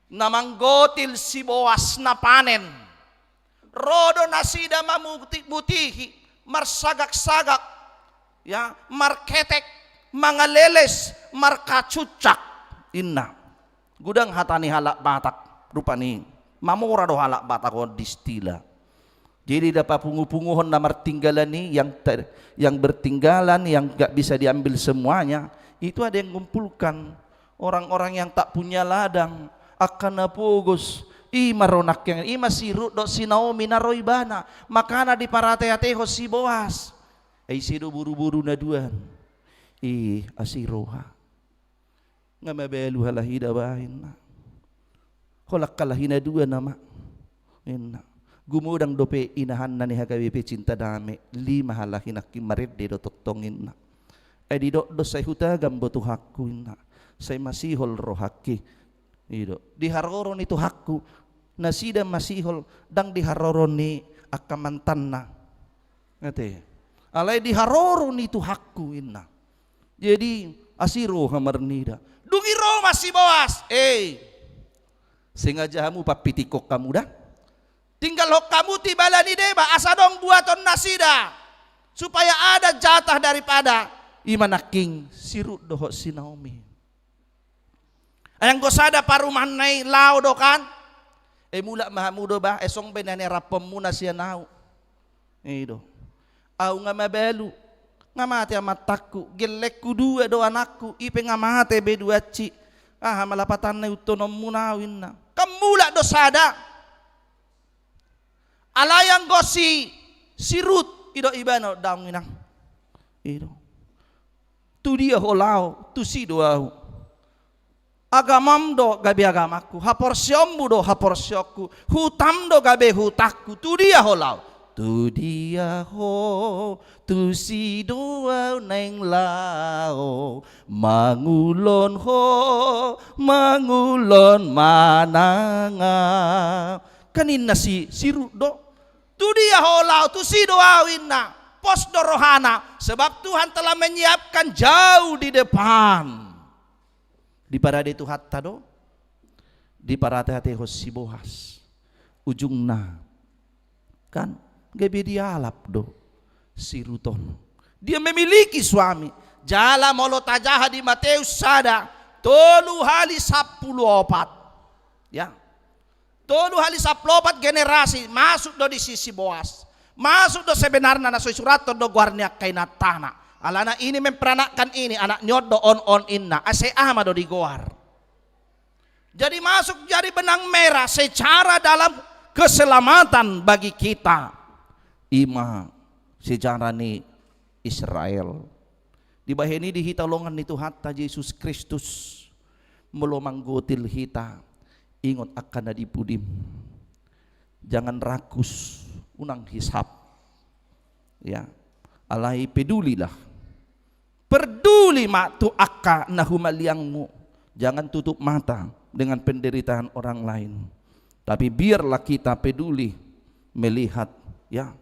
Na manggotil si Boas na panen. Ro do nasida mamutihi-mutihi, marsagak-sagak, ya, marketek, mangaleles, markacucak, inna. Godang hata ni halak Batak, rupani mamora do halak Batak on di istilah. Jadi, na papungu-punguhon na martinggalan i, yang ter-, yang bertinggalan, yang nggak bisa diambil semuanya, itu ada yang ngumpulkan orang-orang yang tak punya ladang, angka na pogos, I ma ro nangkin, i ma si Rut dohot si Naomi na ro ibana, makana diparateatehon si Boas. Ai ise do boruboru na dua on? I asi roha. Nga mabalu halak i da ba, inna. Holan halak i na dua nama, inna. Gumodang dope inahanna ni H K B P Cinta Dame, lima halak i nangkin marende do tongtong, inna. Ai didok do, sai hutagam bo Tuhanku, inna. Sai masihol rohangki. I do. Di haroro ni Tuhanku, nasida masihol, ndang di haroro ni angka mantanna. Ate. Alai di haroro ni Tuhanku, inna. Jadi, asi roha marnida. Dung i ro ma si Boas, eh. Sengaja hamu pampitikkon hamu da. Tinggalhon hamu tu ibana ni deba, asa adong buaton nasida. Supaya ada jatah daripada. I ma nangkin si Rut dohot si Naomi. Ai anggo sada parumahanna i laho do kan. Eh, mulak ma hamu do ba, eh, songon be na niarapmuna sian ahu. I do. Ahu nga mabalu. Nga mate amantangku, gellengku dua do anakku, i pe nga mate be duansi. Aha ma lapatanna ihuthononmuna ahu, inna. Kan mulak do sada. Alai anggo si, si Rut, i do ibana, daong inang. I do. Tu dia ho laho, tusi do ahu. Agamam do gabe agamangku, haporseaonmu do haporseaonku, hutam do gabe hutangku, tu dia ho laho? Tu dia ho, tusi do ahu naeng laho, mangulon ho, mangulon manang ahu. Kan inna si, si Rut do. Tu dia ho laho, tusi do ahu, inna. Pos do rohana, sebab Tuhan telah menyiapkan jauh di depan. Diparade Tuhanta do, diparateatehon si Boas. Ujungna, kan, gabe dialap do si Rut on. Dia memiliki suami. Jala molo tajaha di Mateus sada, tolu hali sampulu opat. Ya. Tolu hali sampulu opat generasi masuk do disi si Boas. Masuk do sebenarna na so isurathon do goar ni angka inantana. Alana ini memperanakkan ini, anak ni on do on, on inna. Asa aha ma do digoar. Jadi masuk jadi benang merah sejarah dalam keselamatan bagi kita. I ma sejarah ni Israel. Dibahen i di hita longan ni Tuhanta Jesus Kristus, molo manggotil hita, ingot angka na di pudim. Jangan rakus, unang hisap. Ya, alai pedulilah. Peduli ma tu angka na humaliangmu. Jangan tutup mata dengan penderitaan orang lain. Tapi biarlah kita peduli melihat, ya,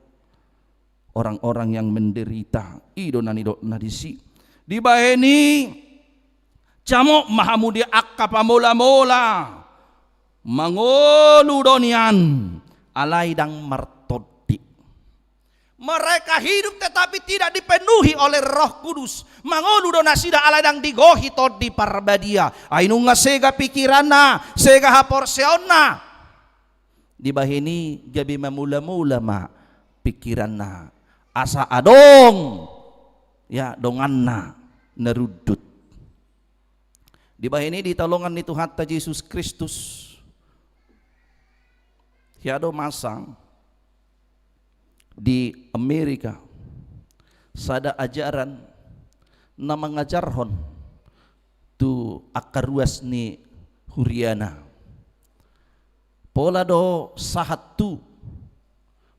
orang-orang yang menderita. I do na nidokna disi. Dibahen i, jamot ma hamu di angka pamolamola. Mangolu do nian, alai ndang martondi. Mereka hidup tetapi tidak dipenuhi oleh Roh Kudus. Mangolu do nasida alai ndang digohi Tondi Parbadia. Ai nunga sega pikiranna, sega haporseaonna. Dibahen i gabe mamolamola ma pikiranna. Asa adong, ya, donganna na rundut. Dibahen i di hita longan ni Tuhanta Jesus Kristus. Hea do masa di Amerika, sada ajaran na mangajarhon tu angka ruas ni huriana. Pola do sahat tu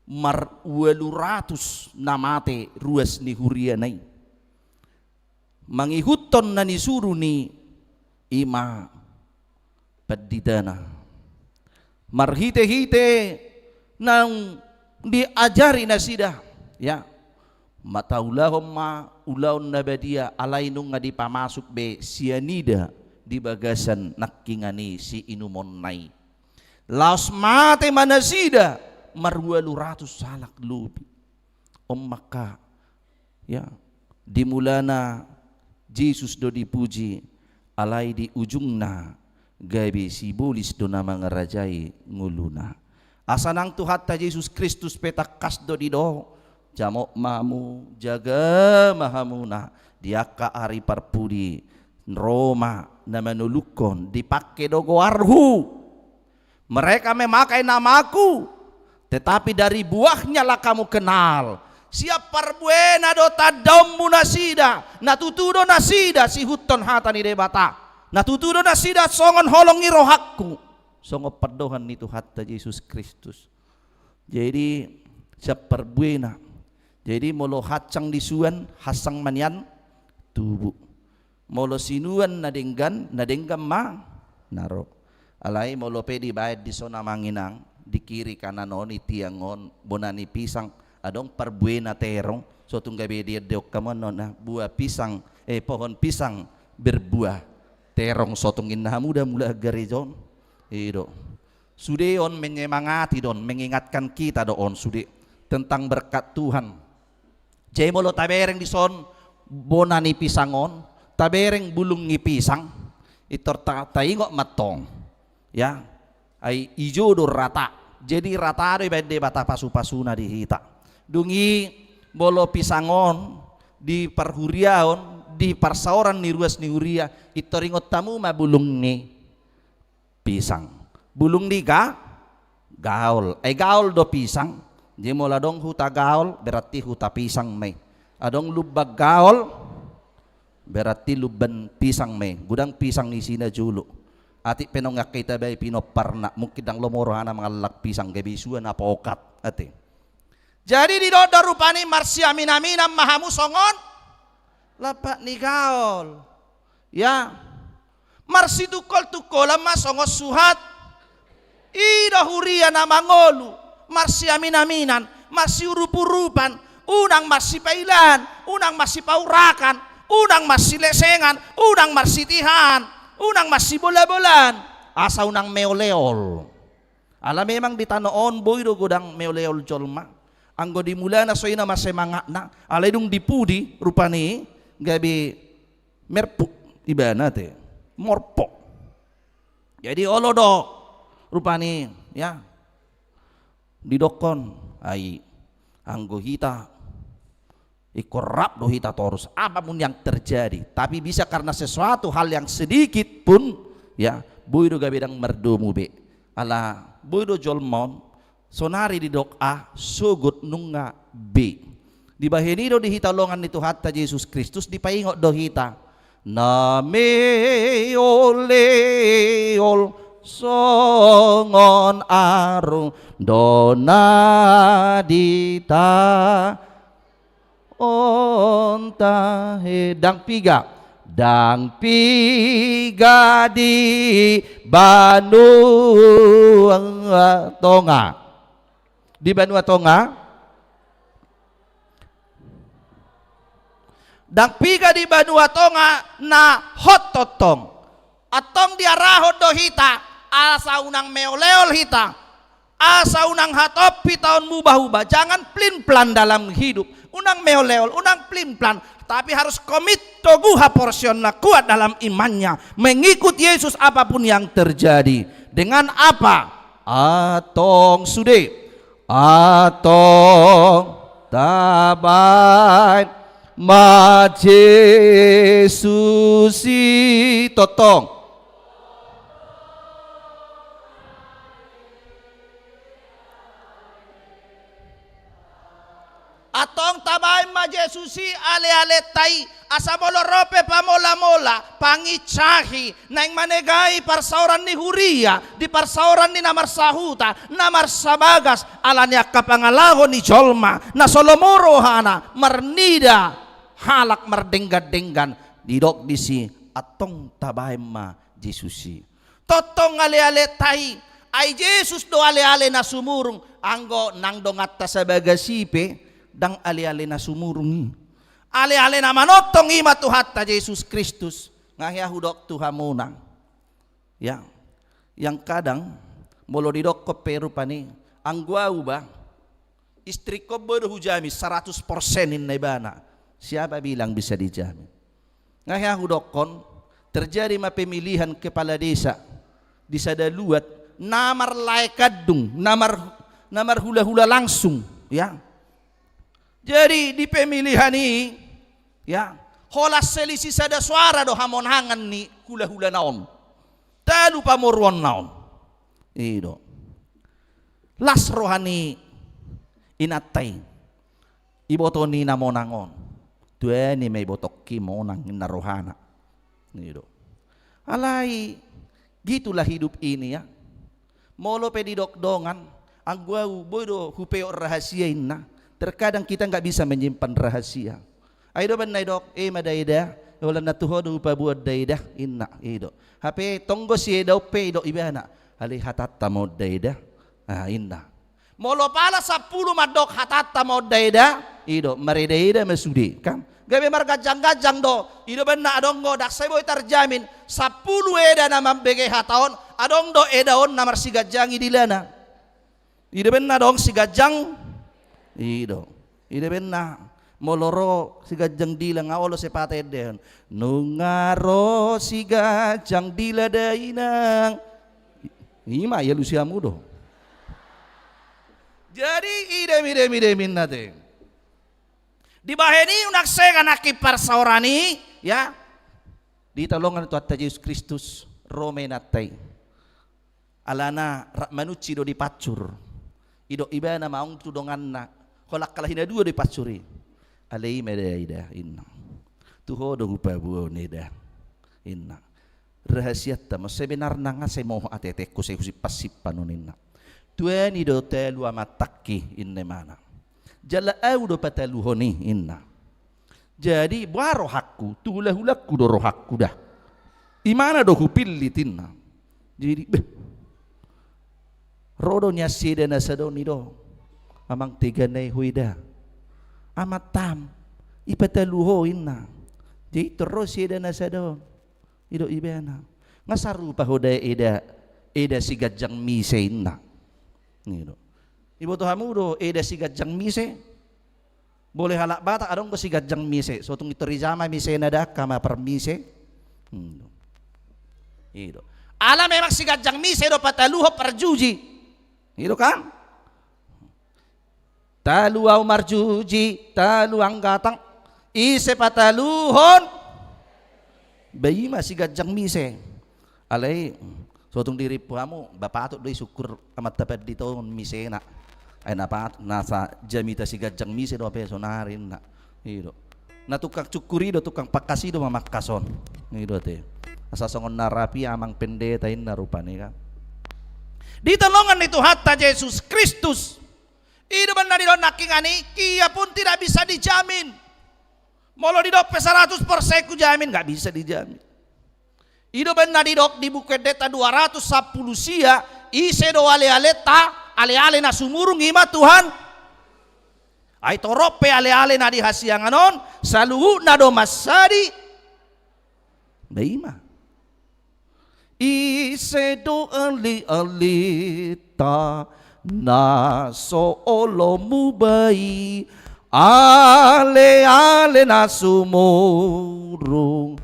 marualu ratus na mate ruas ni huriana i. Mangihuthon na nisuru ni i ma panditana. Marhitehite naung diajari nasida, ya. Mataulahon ma ulaon na badia, alai nunga dipamasuk be sianida di bagasan nangkingan i siinumonna i. Laos mate ma nasida marualu ratus halak lobi. On ma angka, ya, di mulana Jesus do dipuji, alai di ujungna gabe sibolis do na mangarajai ngoluna. Asa nang Tuhanta Jesus Kristus pe tangkas do didok, jamot ma hamu, jaga ma hamuna di angka ari parpudi, ro ma na manolukhon, dipangke do goarhu. Mereka memakai namaku, tetapi dari buahnya lah kamu kenal. Sian parbuena do tandaonmu nasida, na tutu do nasida sihuthon hata ni Debata, na tutu do nasida songon holong ni rohangku, songon pandohan ni Tuhanta Jesus Kristus. Jadi, sian parbuena. Jadi, molo hansang disuan, hansang ma nian tubu. Molo sinuan na denggan, na denggan ma na ro. Alai molo pe dibaen dison, amang inang, di kiri kanan on, di tiang on, bona ni pisang, adong parbuena terong, so tung gabe diandeon hamu annon, ah, buah pisang, eh, pohon pisang berbuah terong, so tung ninna hamu da mula gareja on. I do. Sude on menyemangati do on, mengingatkan kita do on sude tentang berkat Tuhan. Jadi molo tabereng dison bona ni pisang on, tabereng bulung ni pisang, pintor ta-, taingot ma antong. Ya, ai ijo do rata. Jadi rata do ibaen Debata pasu-pasuna di hita. Dung i molo pisang on di parhuriaon, di parsaoran ni ruas ni huria, pintor ingot hamu ma bulung ni pisang. Bulung ni ga-, gaol. Ai gaol do pisang. Jadi molo adong huta gaol, berarti huta pisang ma i. Adong lumban gaol, berarti lumban pisang ma i. Godang pisang isina jolo. Atik pe nunga hita bai pinomparna, mungkin ndang lomo rohana mangallang pisang, gabe isuan apokat. Ate. Jadi didok do rupani, marsiamin-aminan ma hamu songon lampak ni gaol. Ya. Marsitungkol-tungkolan ma songon suhat. I do huria na mangolu, marsiamin-aminan, marsiurup-urupan, unang marsipailaan, unang marsipaurakan, unang marsilesengan, unang marsitihaan, unang marsibola-bolaan, asa unang meol-eol. Ala memang di tano on boi do godang meol-eol jolma. Anggo di mulana so i nama semangatna, alai dung di pudi rupani gabe merpuk ibana te, morpok. Jadi olo do rupani, ya, didokkon, ai anggo hita ingkon rap do hita torus, apapun yang terjadi. Tapi bisa karena sesuatu hal yang sedikit pun, ya, boi do gabe ndang mardomu be. Ala boi do jolma on, sonari didok A, sogot nunga B. Dibahen i do di hita longan ni Tuhanta Jesus Kristus, dipaingot do hita na meol-eol songon aru do na di ta- on tahe. Ndang piga, ndang piga di banua tonga. Di banua tonga. Ndang piga di banua tonga na hot tongtong. Antong diarahon do hita, asa unang meol-eol hita, asa unang hatop hita on mubah-ubah, jangan plin-plan dalam hidup, unang meol-eol, unang plin-plan, tapi harus komit, toguh haporseaon na kuat dalam imannya, mengikut Yesus apapun yang terjadi. Dengan apa? Antong sude. Antong tabaen ma Jesus i, tongtong. Antong tabaen ma Jesus i ale-alenta i, asa molo ro pe pamola-mola, panginsahi, naeng manegai parsaoran ni huria, di parsaoran ni na marsahuta, na marsabagas, ala ni angka pangalaho ni jolma, na so lomo rohana, marnida halak mardenggan-denggan, didok disi, antong tabaen ma Jesus i. Tongtong ale-alenta i, ai Jesus do ale-ale na sumurung, anggo nang donganta sabagas i pe, ndang ale-ale na sumurung i. Ale-ale na manongtong i ma Tuhanta Jesus Kristus. Nga hea hudok tu hamuna. Ya, yang kadang, molo didokkon pe rupani, anggo au ba, istrikon boi do hujamin, seratus persen ninna ibana. Siapa bilang bisa dijamin? Nga hea hudokkon, terjadi ma pemilihan kepala desa di sada luat, na marlae kandung, na mar-, na marhula-hula langsung, ya. Jadi di pemilihan i, ya, holan selisih sada suara do hamonangan ni hula-hulana on. Talu pamoruonna on. I do. Las roha ni inanta i. Iboto ni na monang on. Tuani ma ibotongki monang inna rohana. I do. Alai, gitulah hidup ini ya. Molo pe didok dongan, anggo au boi do hupeop rahasia inna. Terkadang kita nggak bisa menyimpan rahasia. Ai do umbahen na idok, e ma da eda, holan na tu ho do hupaboa da eda, inna, i do. Hape tonggo sieda on pe idok ibana, alai hatanta ma on da eda, ah, inna. Molo pala sampulu mandok hatanta ma on da eda, i do, mareda-eda ma sude, kan? Gabe marganjang-ganjang do, i do umbahen na adong do, ndang sai boi tarjamin, sampulu eda na mambege hata on, adong do eda on na marsiganjangi dilana. I do umbahen na adong siganjang, i do. I do umbahen na molo ro siganjang dila nga olo sepata endehon. Nunga ro siganjang dila dainang. I ma, i alusi hamu do. Jadi, idem, idem, idem inna te. Dibahen i unang sega nangkin parsaoran i, ya. Diita holongan ni Tuhanta Jesus Kristus, ro ma inanta i. Alana rap manunsi do di pansur. Idok ibana ma on tu donganna. Holan halak i na dua do i pansur i. Alai i ma da eda, inna. Tu ho do hupaboa on eda, inna. Rahasianta ma on sebenarna nga sai mohop ateatengku, sai husimpan-simpan on, inna. Tuani do talu amantangki, inna imana. Jala au do pataluhon i, inna. Jadi, boha rohangku, tu hula-hulangku do rohangku da. Imana do hupillit, inna. Jadi, beh. Ro do nian sieda na sada on, i do. Amang, tega nai ho eda. Amantam, ipatalu ho, inna. Jadi, tor ro sieda na sada on. I do ibana. Nga sarupa ho da eda, eda siganjang mise, inna. I do. Iboto hamu do eda siganjang mise? Molo halak Batak adong do siganjang mise, so tung i tor i jama misena da angka ma parmise. Hmm. I do. Ala memang siganjang mise do pataluhon parjuji. I do kan? Talu au marjuji, talu anggatang, ise pataluhon? Ba i ma siganjang mise. Alai, so tung dirimpu hamu, ba patut do i sungkur Amanta Pandita on misena. Ai na patut, nasa jamita siganjang mise do hape saonari, inna. I do. Na tukang sungkur i do, tukang pangkas i do mamangkas on. I do ate. Asa songon na rap i Amang Pendeta, inna rupani kan. Diita holongan ni Tuhanta Jesus Kristus. I do umbahen na didok nangkiningan i, ia pun tidak bisa dijamin. Molo didok pe seratus persen hujamin, nggak bisa dijamin. I do umbahen na didok di Buku Endenta dua ratus sampulu sia, ise do ale-alenta, ale-ale na sumurung i ma Tuhan. Ai torop pe ale-ale na di hasiangan on, saluhutna do mansadi. Ba i ma. Ise do ale-alenta na so olo mubai, ale-ale na sumurung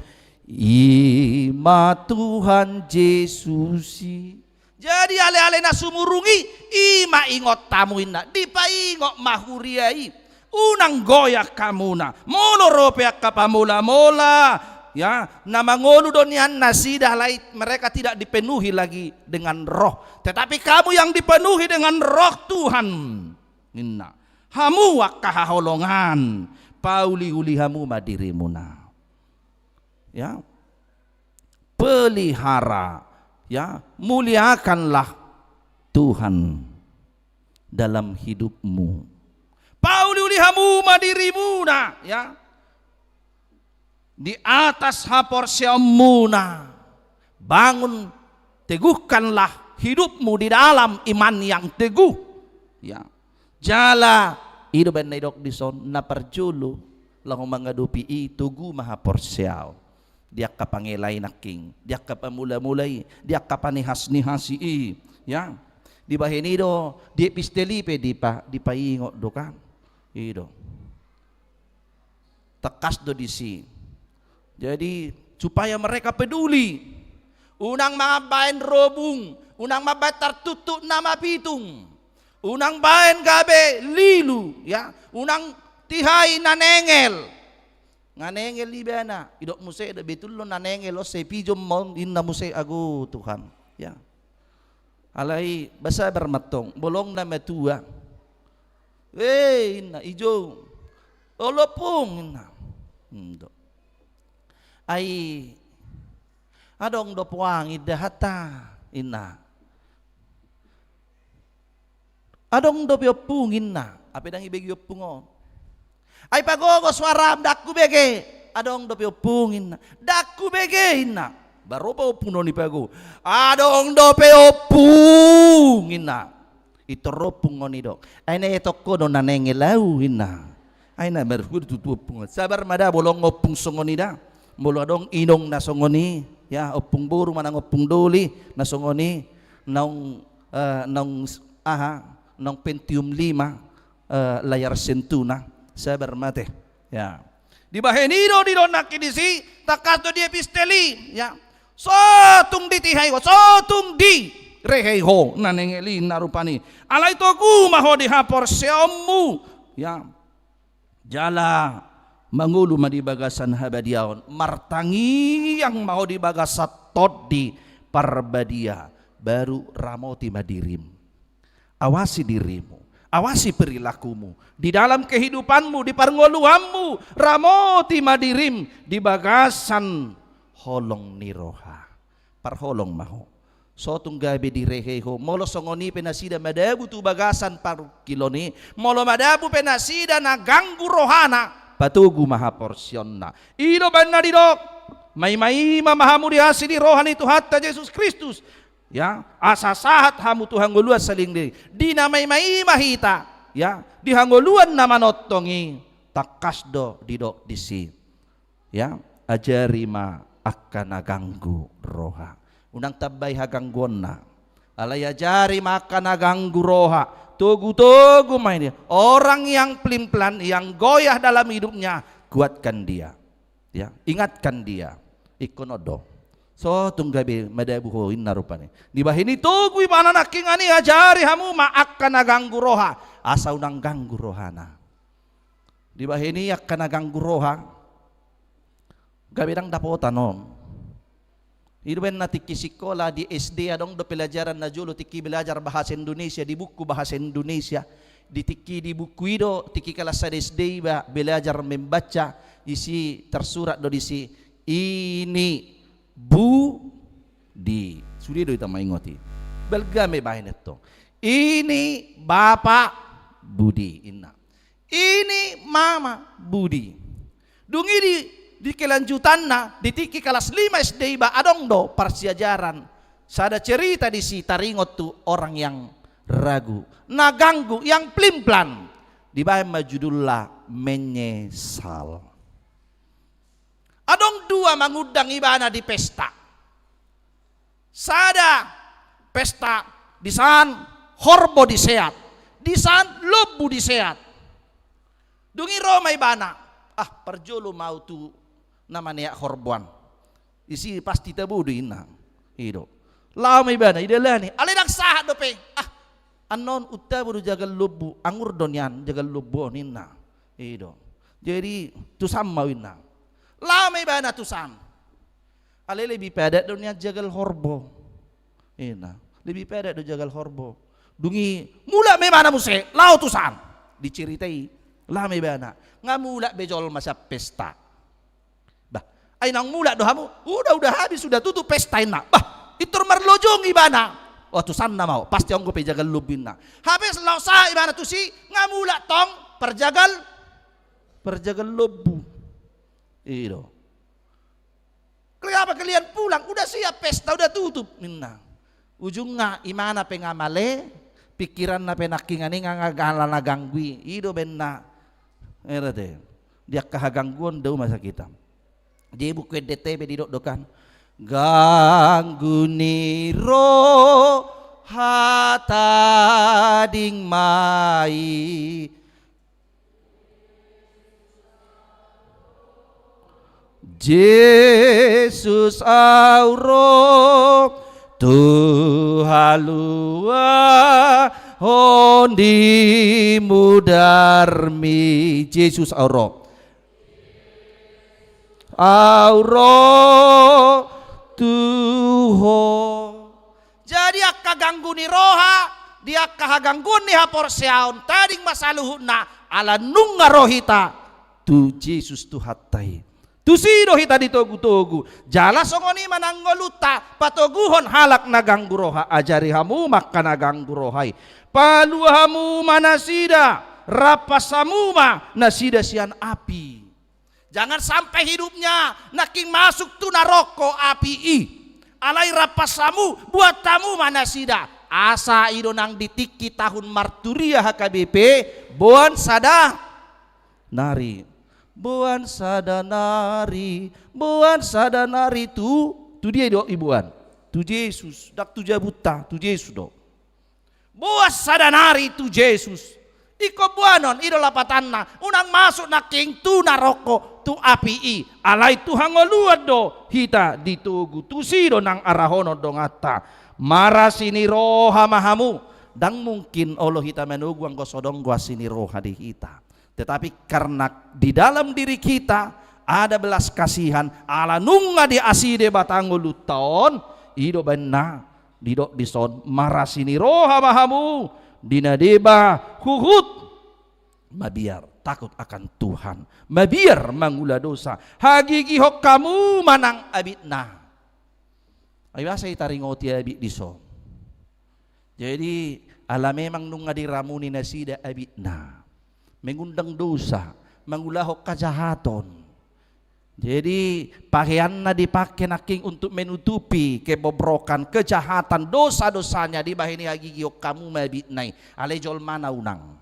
i ma Tuhan Jesus i. Jadi ale-ale na sumurung i, i ma ingot hamu inna, dipaingot ma huria i. Unang goyang hamuna. Molo ro pe angka pamola-mola, ya, na mangolu do nian nasida, alai mereka tidak dipenuhi lagi dengan Roh. Tetapi kamu yang dipenuhi dengan Roh Tuhan, inna. Hamu angka haholongan, pauli-uli hamu ma dirimuna. Ya. Pelihara, ya, muliakanlah Tuhan dalam hidupmu. Pauli-uli hamu ma dirimuna, ya. Di atas haporseaonmuna, bangun, teguhkanlah hidupmu di dalam iman yang teguh. Ya. Jala, i do umbahen na didok dison, na parjolo, laho mangadopi i, togu ma haporseaon. Di angka pangelai nangkin, di angka pamola-mola i, di angka panihas-nihas i, ya. Dibahen i do, di epistel i pe dipa-, dipaingot do kan. I do. Tangkas do disi. Jadi, supaya mereka peduli. Unang mambahen robung, unang mambahen tartuktuk na mapitung. Unang bahen gabe lilu, ya. Unang tihai na nengel. Nga nengel ibana, idok muse do, betul do na nengel on, sai pijom ma on, inna muse, ago Tuhan. Ya. Alai ba sabar ma antong, molo na matua. Eh, inna, ijo. Olo ompung, inna. Hmm, do. Ai adong do poang inda hata, inna. Adong dope ompung, inna. Hape ndang ibege ompung on. Ai pagogo suaram, ndang hubege. Adong dope ompung, inna. Ndang hubege, inna. Baru pe ompung on dipagogo. Adong dope ompung, inna. Pintor ompung on, i do. Ai na ietong ho do na naeng hela au, inna. Ai na marhua do tutu ompung on. Sabar ma da, molo adong ompung songon i da. Molo adong inong na songon i, ya, ompung boru manang ompung doli na songon i, naung, eh, naung s-, aha, naung Pentium lima, eh, layar sentuhna, sabar ma ate. Ya. Dibahen i do didok nangkin disi, tangkas do di epistel i, ya. So tung ditihai ho, so tung direhei ho na naeng hela i, inna rupani. Alai togu ma ho di haporseaonmu, ya. Jala mangolu ma di bagasan habadiaon, martangiang ma ho di bagasan Tondi Parbadia, baru ramoti ma dirim. Awasi dirimu, awasi perilakumu, di dalam kehidupanmu, di parngoluanmu, ramoti ma dirim di bagasan holong ni roha. Parholong ma ho. So tung gabe direhei ho, molo songon i pe nasida madabu tu bagasan parungkilon i, molo madabu pe nasida na ganggu rohana, patogu ma haporseaonna. I do umbahen na didok, maimaima ma hamu di asi ni roha ni Tuhanta Jesus Kristus. Ya, asa sahat hamu tu hangoluan saleleng i. Di na maimaima hita, ya, di hangoluan na manongtong i, tangkas do didok disi. Ya, ajari ma angka na ganggu roha. Unang tambai hagangguonna. Alai ajari ma angka na ganggu roha. Togu-togu ma i. Orang yang pelin-pelan, yang goyah dalam hidupnya, kuatkan dia. Ya, ingatkan dia. Ingkon on do. So tung gabe madabu ho, inna rupani. Dibahen i togu ibana nangkiningan i, ajari hamu ma angka na ganggu roha. Asa unang ganggu rohana. Dibahen i angka na ganggu roha, gabe ndang dapotan on. I do umbahen na tingki sikola di S D adong do pelajaran na jolo, tingki belajar bahasa Indonesia, di buku bahasa Indonesia. Di tingki, di buku i do, tingki kelas sada S D iba belajar membaca, disi tersurat do disi, ini Budi. Sude do hita maingot i. Balga ma i bahen antong. Ini Bapak Budi, inna. Ini Mama Budi. Dung i di, di kelanjutanna, di tingki kelas lima S D iba adong do parsiajaran. Sada cerita disi taringot tu orang yang ragu. Na ganggu, yang pelin-pelan. Dibahen ma judulna menyesal. Adong dua mangundang ibana di pesta. Sada pesta disan horbo diseat, disan lombu diseat. Dung i ro ma ibana, ah, parjolo ma au tu na maneat horbo an. Disi pasti tabo do inna. I do. Laho ma ibana, idalani. Alai ndang sahat dope. Ah, annon untabo do jagal lombu, angur do nian jagal lombu on inna. I do. Jadi, tusan ma au inna. Laho ma ibana tusan. Alai lebih padat do nian jagal horbo. Inna. Lebih padat do jagal horbo. Dung i mulak ma ibana muse, laho tusan. Diceritai. Laho ma ibana. Nga mulak be jolma sian pesta. Bah, ai naung mulak do hamu? Udah, udah habis, sudah tutup pesta, inna. Bah, pintor marlojong ibana. Oh, tusanna ma au, pasti adong dope jagal lombu inna. Hape laho sahat ibana tusi, nga mulak tong parjagal, parjagal lombu. I do. Kenapa kalian pulang? Udah siap pesta, udah tutup, inna. Ujungna imana pe nga male, pikiranna pe nangkiningan i nga, nga, nga na ganggu i. I do umbahen na. Era te. Di angka hagangguon dao masa kita. Di buku N D T pe didok do kan. Ganggu ni roha tading ma i. Jesus au ro tu haluaon di mudarmi. Jesus au ro. Au ro tu ho. Jadi angka ganggu ni roha, di angka hagangguon ni haporseaon, tading ma saluhutna, ala nunga ro hita tu Jesus Tuhanta i. Tusi do hita ditogu-togu. Jala songon i ma nang ngolunta, patoguhon halak na ganggu roha, ajari hamu ma angka na ganggu roha i. Palua hamu ma nasida, rampas hamu ma nasida sian api. Jangan sampai hidupnya nangkin masuk tu naroko api i. Alai rampas hamu, buat hamu ma nasida. Asa i do nang di tingki tahun marturia H K B P, boan sada nari. Boan sada nari, boan sada nari tu, tu dia do iboan? Tu Jesus, ndang tu jabunta, tu Jesus do. Boan sada nari tu Jesus. Ingkon boanon, i do lapatanna. Unang masuk nangkin tu naroko, tu api i. Alai tu hangoluan do hita ditogu, tusi do nang arahonon donganta. Marasi ni roha ma hamu. Ndang mungkin olo hita manogu anggo so adong do asi ni roha di hita. Tetapi karena di dalam diri kita ada belas kasihan, ala nunga diasi Debata ngolunta on, i do baenna didok dison, marasi ni roha ma hamu, di na deba huhut mabiar, takut akan Tuhan, mabiar mangula dosa, hagigihon hamu ma nang abitna. Ai boasa i taringoti abit dison? Jadi, ala memang nunga diramuni nasida abitna. Mengundang dosa, mangulahon kajahaton. Jadi, paheanna dipake nangkin untuk menutupi kebobrokan, kejahatan, dosa-dosanya, dibahen i hagigihon hamu ma abitna i. Alai jolmana unang.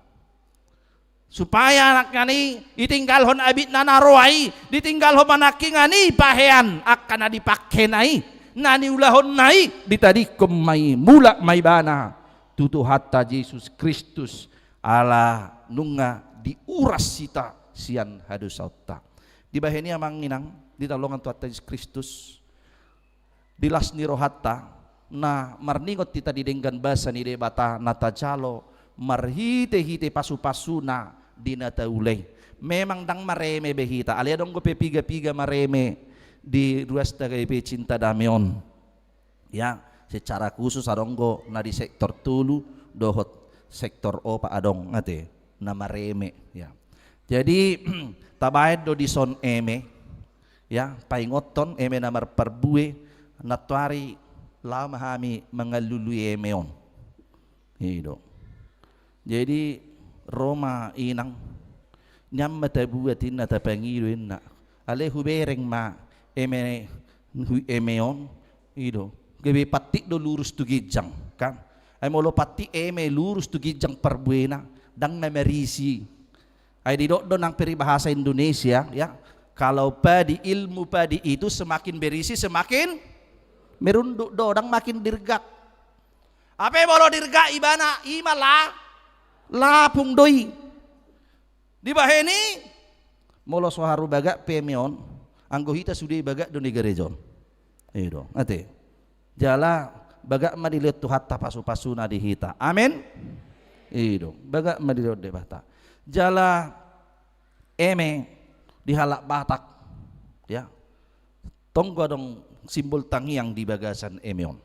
Supaya nangkin i, ditinggalhon abitna na roa i, ditinggalhon ma nangkin i pahean angka na dipakena i, na niulahonna i, ditadingkon ma i, mulak ma ibana tu Tuhanta Jesus Kristus, ala nunga diuras hita sian hadosaonta. Dibahen i amang inang, di taulongan Tuhanta Jesus Kristus, di las ni rohanta, na marningot hita di denggan basa ni Debata na tajalo marhite-hite pasu-pasuna di na taula i. Memang ndang mareme be hita, alai adong dope piga-piga mareme di ruas H K B P Cinta Damai on. Ya, secara khusus adong do na di sektor tolu dohot sektor opat adong ate na mareme, ya. Jadi, tabaen do dison eme, ya, paingothon eme na marparbue, nantoari laho ma hami mangalului eme on. I do. Jadi, ro ma inang, nian ma tabuat inna, tapangido inna. Alai hubereng ma eme, hu-, eme on, i do. Gabe pantik do lurus tu ginjang, kan? Ai molo pantik eme lurus tu ginjang parbuena, ndang na marisi. Ai didok do nang peribahasa Indonesia, ya. Kalau padi, ilmu padi itu semakin berisi, semakin merunduk do, ndang makin dirgak. Hape molo dirgak ibana, i ma la-, lapung do i. Dibahen i, molo so haru bagak pe eme on, anggo hita sude bagak do di gareja on. I do, ate. Jala bagak ma dilehon Tuhanta pasu-pasuna di hita. Amen. I do, bagak ma dilehon Debata. Jala eme di halak Batak, ya. Tong do adong simbol tangiang di bagasan eme on.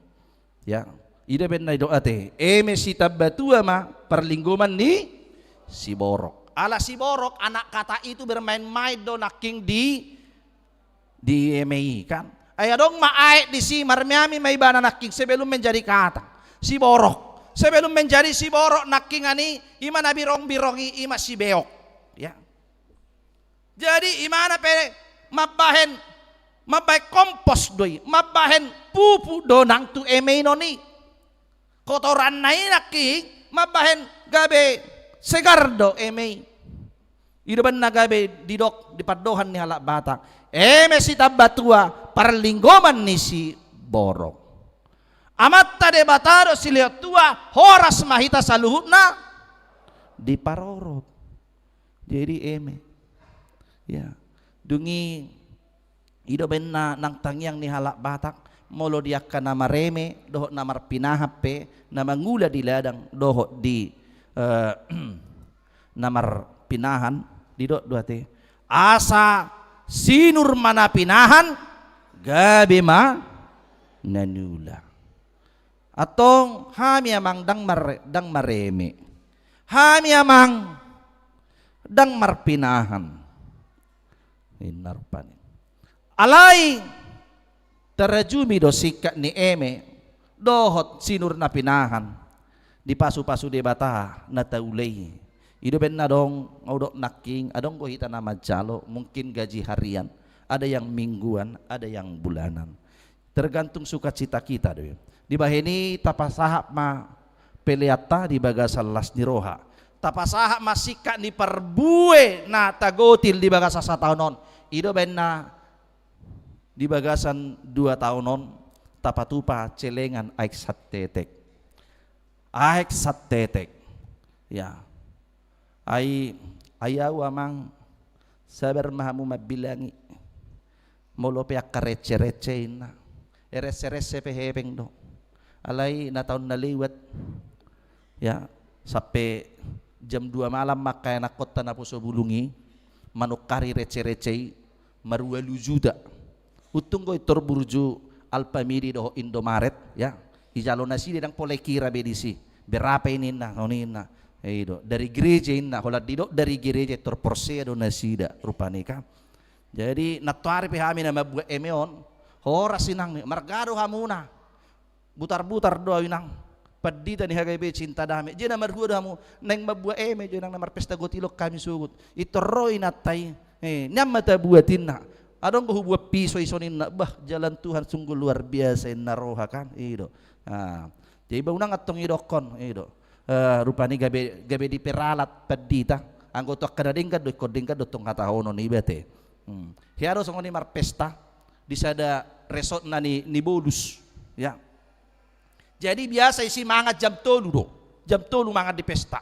Ya, i do baenna i do ate, eme sitambatua ma parlinggoman ni siborok. Ala siborok, anak kata itu bermain-main do nangkin di, di eme i, kan? Ai adong ma aek disi, marmeami ma ibana nangkin sebelum menjadi kata. Siborok. Sebelum menjadi siborok nangkin ani, i ma na birong-birong i, i ma sibeok. Ya. Jadi, imana pe mambahen, mambahen kompos do i, mambahen pupuk do nang tu eme i non i. Kotoranna i nangkin mambahen gabe segar do eme i. I do baenna gabe didok di pandohan ni halak Batak, eme sitambatua parlinggoman ni siborok. Amanta Debata do silehon tua, horas ma hita saluhutna diparorot. Jadi eme. Ya. Dung i, i do baenna nang tangiang ni halak Batak, molo di angka na mareme dohot na marpinahan pe, na mangula di ladang dohot di, eh, na marpinahan, didok do ate, asa sinur ma na pinahan, gabe ma na niula. Antong hami amang ndang mar-, ndang mareme. Hami amang ndang marpinahan. Ninna rupani. Alai tarajumi do singkat ni eme dohot sinur na pinahan. Dipasupasu Debata na taula i. I do umbahen na adong, nga hudok nangkin, adong do hita na manjalo, mungkin gaji harian, ada yang mingguan, ada yang bulanan. Tergantung sukacita kita do. Dibahen i tapasahat ma peleanta di bagasan las ni roha. Tapasahat ma singkat ni parbue na tagotil di bagasan sataon on. I do umbahen na di bagasan dua taon on tapatupa celengan aek santetek. Aek santetek. Ya. Ai, ai ahu amang, sabar ma hamu mambilangi. Molo pe angka rece-rece inna. E rece-rece pe hepeng do. Alai na taon na lewat. Ya, sampe jam dua malam ma angka anakkonta naposo bulung i, manungkari rece-rece i, marualu juta. Untung do i tor burju Alfamidi dohot Indomaret, ya. Ijalo nasida ndang pola ikira be disi. Berapa ini inna, on inna. Eh, i do. Dari gereja inna, holan didok dari gereja tor porsea do nasida, rupani kan. Jadi, nantoari pe hami na mambuat eme on, horas inang ni, marga do hamuna. Butar-butar do ahu inang. Pandita ni H K B Cinta Damai. Jadi na marhua do hamu, naeng mambuat eme, jadi inang na marpesta gotilon hami sogot. I tor ro inanta i. Eh, nian ma tabuat inna. Adong do hubuat piso i son inna. Bah, jalan Tuhan sungguh luar biasa inna roha kan. I do. Ah. Jadi ba unang antong idokkon, i do. Eh, rupani gabe, gabe diperalat pandita. Anggo tu angka na denggan do, ingkon denggan do tong hatahonon iba te. Hmm. Hea do songon i marpesta di sada resort na ni, ni bolus, ya. Jadi biasa isi mangan jam tolu do. Jam tolu mangan di pesta.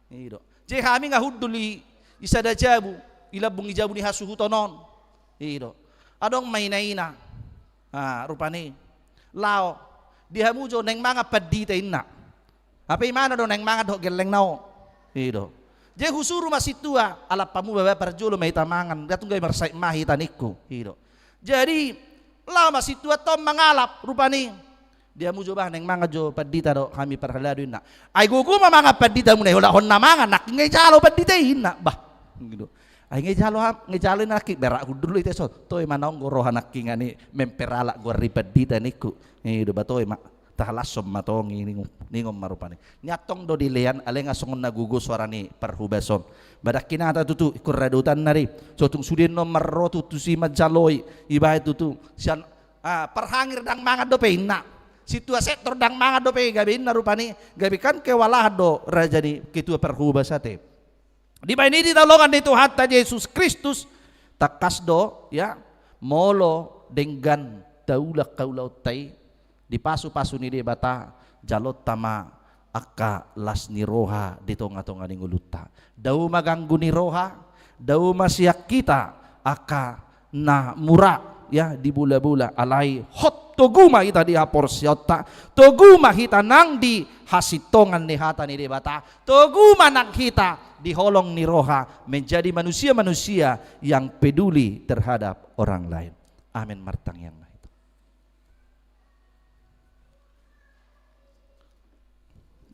I do. Jadi hami nga hundul i, i sada jabu, i lambung ni jabu ni hasuhuton on. I do. Adong ma ina-ina. Ah, rupani. Laho. Di hamu jo naeng mangan pandita inna. Hape imana do naeng mangan dohot gellengna on. I do. Jadi husuru ma sintua, alap hamu baba, parjolo ma hita mangan, da tung gabe marsahit ma hita ningku. I do. Jadi, laho ma sintua antong mangalap, rupani. Di hamu jo bah naeng mangan jo pandita dohot hami parhalado inna. Ai gogo ma mangan pandita muna i, holan hon na mangan, nangkin nga ijalo pandita i inna. Bah. I do. Ai nga ijalo ham, nga ijalo inna nangkin, berak hundul do i te son. Toe ma naung do roha nangkin ani memperalat goar ni pandita ningku. I do, ba toe ma. Tahalashon ma tong i, ningon, ningon ma rupani. Nian antong do dilean, alai nga songon na gogo soara ni parhobas on. Ba ndang hinata tutu, ingkon radotan na di. So tung sude annon marro tutu si manjalo i, ibaen tutu. Sian, ah, parhangir ndang mangan dope inna. Sintua sektor ndang mangan dope, gabe inna rupani, gabe kan kewalahan do raja ni ketua parhobas ate. Dibaen i di taulongan ni Tuhanta Jesus Kristus, tangkas do, ya, molo denggan taula angka ulaonta i, dipasupasu ni Debata, jalonta ma angka las ni roha di tongatonga ni ngolunta. Dao ma ganggu ni roha, dao ma sian hita angka na mura, ya, di bolabola, alai hot togu ma hita di haporseaonta, togu ma hita nang di hasintongan ni hata ni Debata, togu ma nang hita di holong ni roha, menjadi manusia-manusia yang peduli terhadap orang lain. Amin. Martangiang ma hita.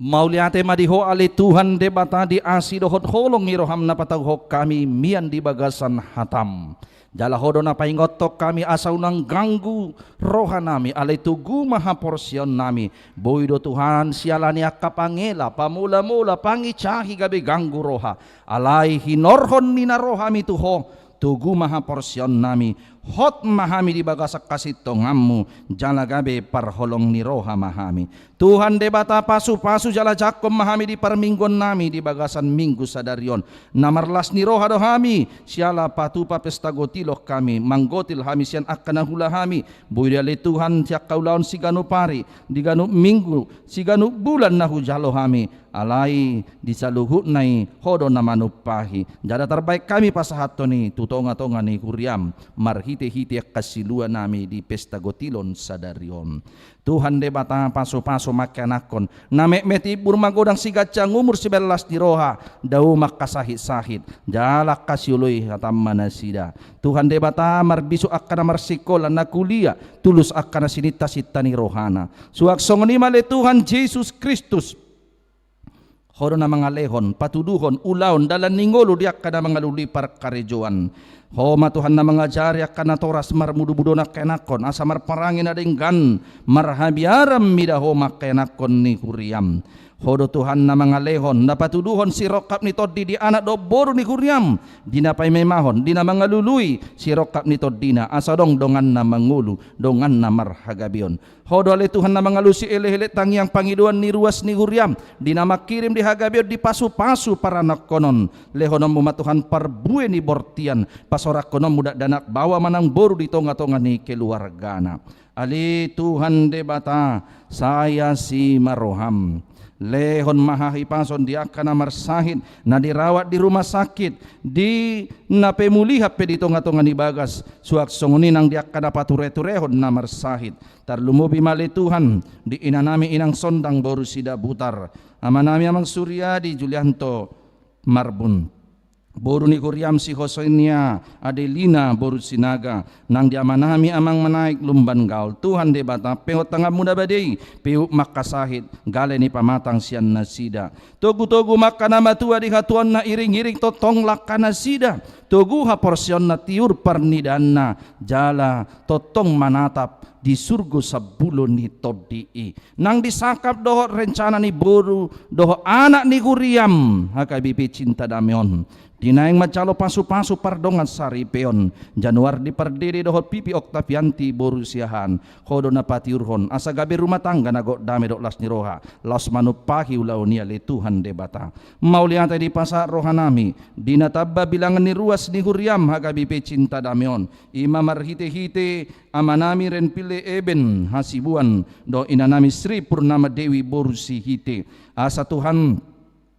Mauliate ma di Ho ale Tuhan Debata di asi dohot holong ni roham na patauhon hami mian di bagasan hatam. Jala Ho do na paingothon hami asa unang ganggu rohanami, alai togu ma haporseaonnami. Boi do Tuhan siala ni angka pangela, pamolamola, pangicahi gabe ganggu roha. Alai hinorhon ni na ro hami tu Ho, togu ma haporseaonnami, hot ma hami di bagasan hasintonganmu, jala gabe parholong ni roha ma hami. Tuhan Debata pasupasu jala jangkon ma hami di parmingguonnami di bagasan minggu sadari on. Na marlas ni roha do hami, siala patupa pesta gotilon hami, manggotil hami sian angka na huula hami, boi do ale Tuhan sian angka ulaon siganup ari, di ganup minggu, siganup bulan na hujalo hami, alai di saluhutna i Ho do na manumpahi. Jala tarbaen hami pasahathon i tu tongatonga ni huriam, marhi- marhite-hite angka siluanami di pesta gotilon sadari on. Tuhan Debata, pasu-pasu ma angka anakkon, na metmet imbur, magodang siganjang umur, sibahen las ni roha, dao ma angka sahit-sahit, jala angka sioloi hatam ma nasida. Tuhan Debata, marbisuk angka na marsikola, na kuliah, tulus angka na sininta-sinta ni rohana. Suang songon i ma ale Tuhan Jesus Kristus, Ho do na mangalehon, patuduhon, ulaon, dalan ni ngolu di angka na mangalului parkarejoan. Ho ma Tuhan na mangajari angka natoras, marmudu-muduon angka anakkon, asa marparange na denggan, marhabiaran mida Ho ma angka anakkon ni huriam. Ho do Tuhan na mangalehon, na patuduhon sirongkap ni tondi di anak dohot boru ni huriam, di na paima-imahon, di na mangalului sirongkap ni tondina, asa adong donganna mangolu, donganna marhagabeon. Ho do ale Tuhan na mangalusi elek-elek tangiang pangidoan ni ruas ni huriam, di na mangkirim di hagabeon, di pasu-pasu paranakhonon. Lehononmu ma Tuhan parbue ni bortian, pasorangkononmu dakdanak baoa manang boru di tonga-tonga ni keluargana. Ale Tuhan Debata, sai asi ma roham. Lehon ma hahipason di angka na marsahit, na dirawat di rumah sakit, di na pemulihan pe di tonga-tonga ni bagas, suang songon i nang di angka na pature-turehon na marsahit. Tarlumobi ma ale Tuhan, di inanami inang Sondang boru Sidabutar, amanami amang Suriadi Julianto Marbun, boru ni huriam si Hosenia Adelina boru Sinaga, nang di amanami amang Manaek Lumban Gaol. Tuhan Debata, pehot tanganmu na badei, pehut ma angka sahit, gale ni pamatang sian nasida. Togu-togu ma angka na matua di hatuaonna, iring-iring tongtong langka nasida. Togu haporseaonna, tiur parnidaanna, jala tongtong manatap di surgo sambulo ni tondi i. Nang di sangkap dohot rencana ni boru dohot anak ni huriam H K B P Cinta Damai on, di naeng manjalo pasu-pasu pardongan saripeon, Januardi Pardede dohot Pipi Oktavianti boru Siahaan, Ho do na patiurhon asa gabe rumah tangga na gok, dame dohot las ni roha, laos manumpahi ulaon i ale Tuhan Debata. Mauliate dipasahat rohanami di na tamba bilangan ni ruas ni huriam H K B P Cinta Damai on, i ma marhite-hite amanami Renpille Eben Hasibuan dohot inanami Sri Purnama Dewi boru Sihite. Asa Tuhan,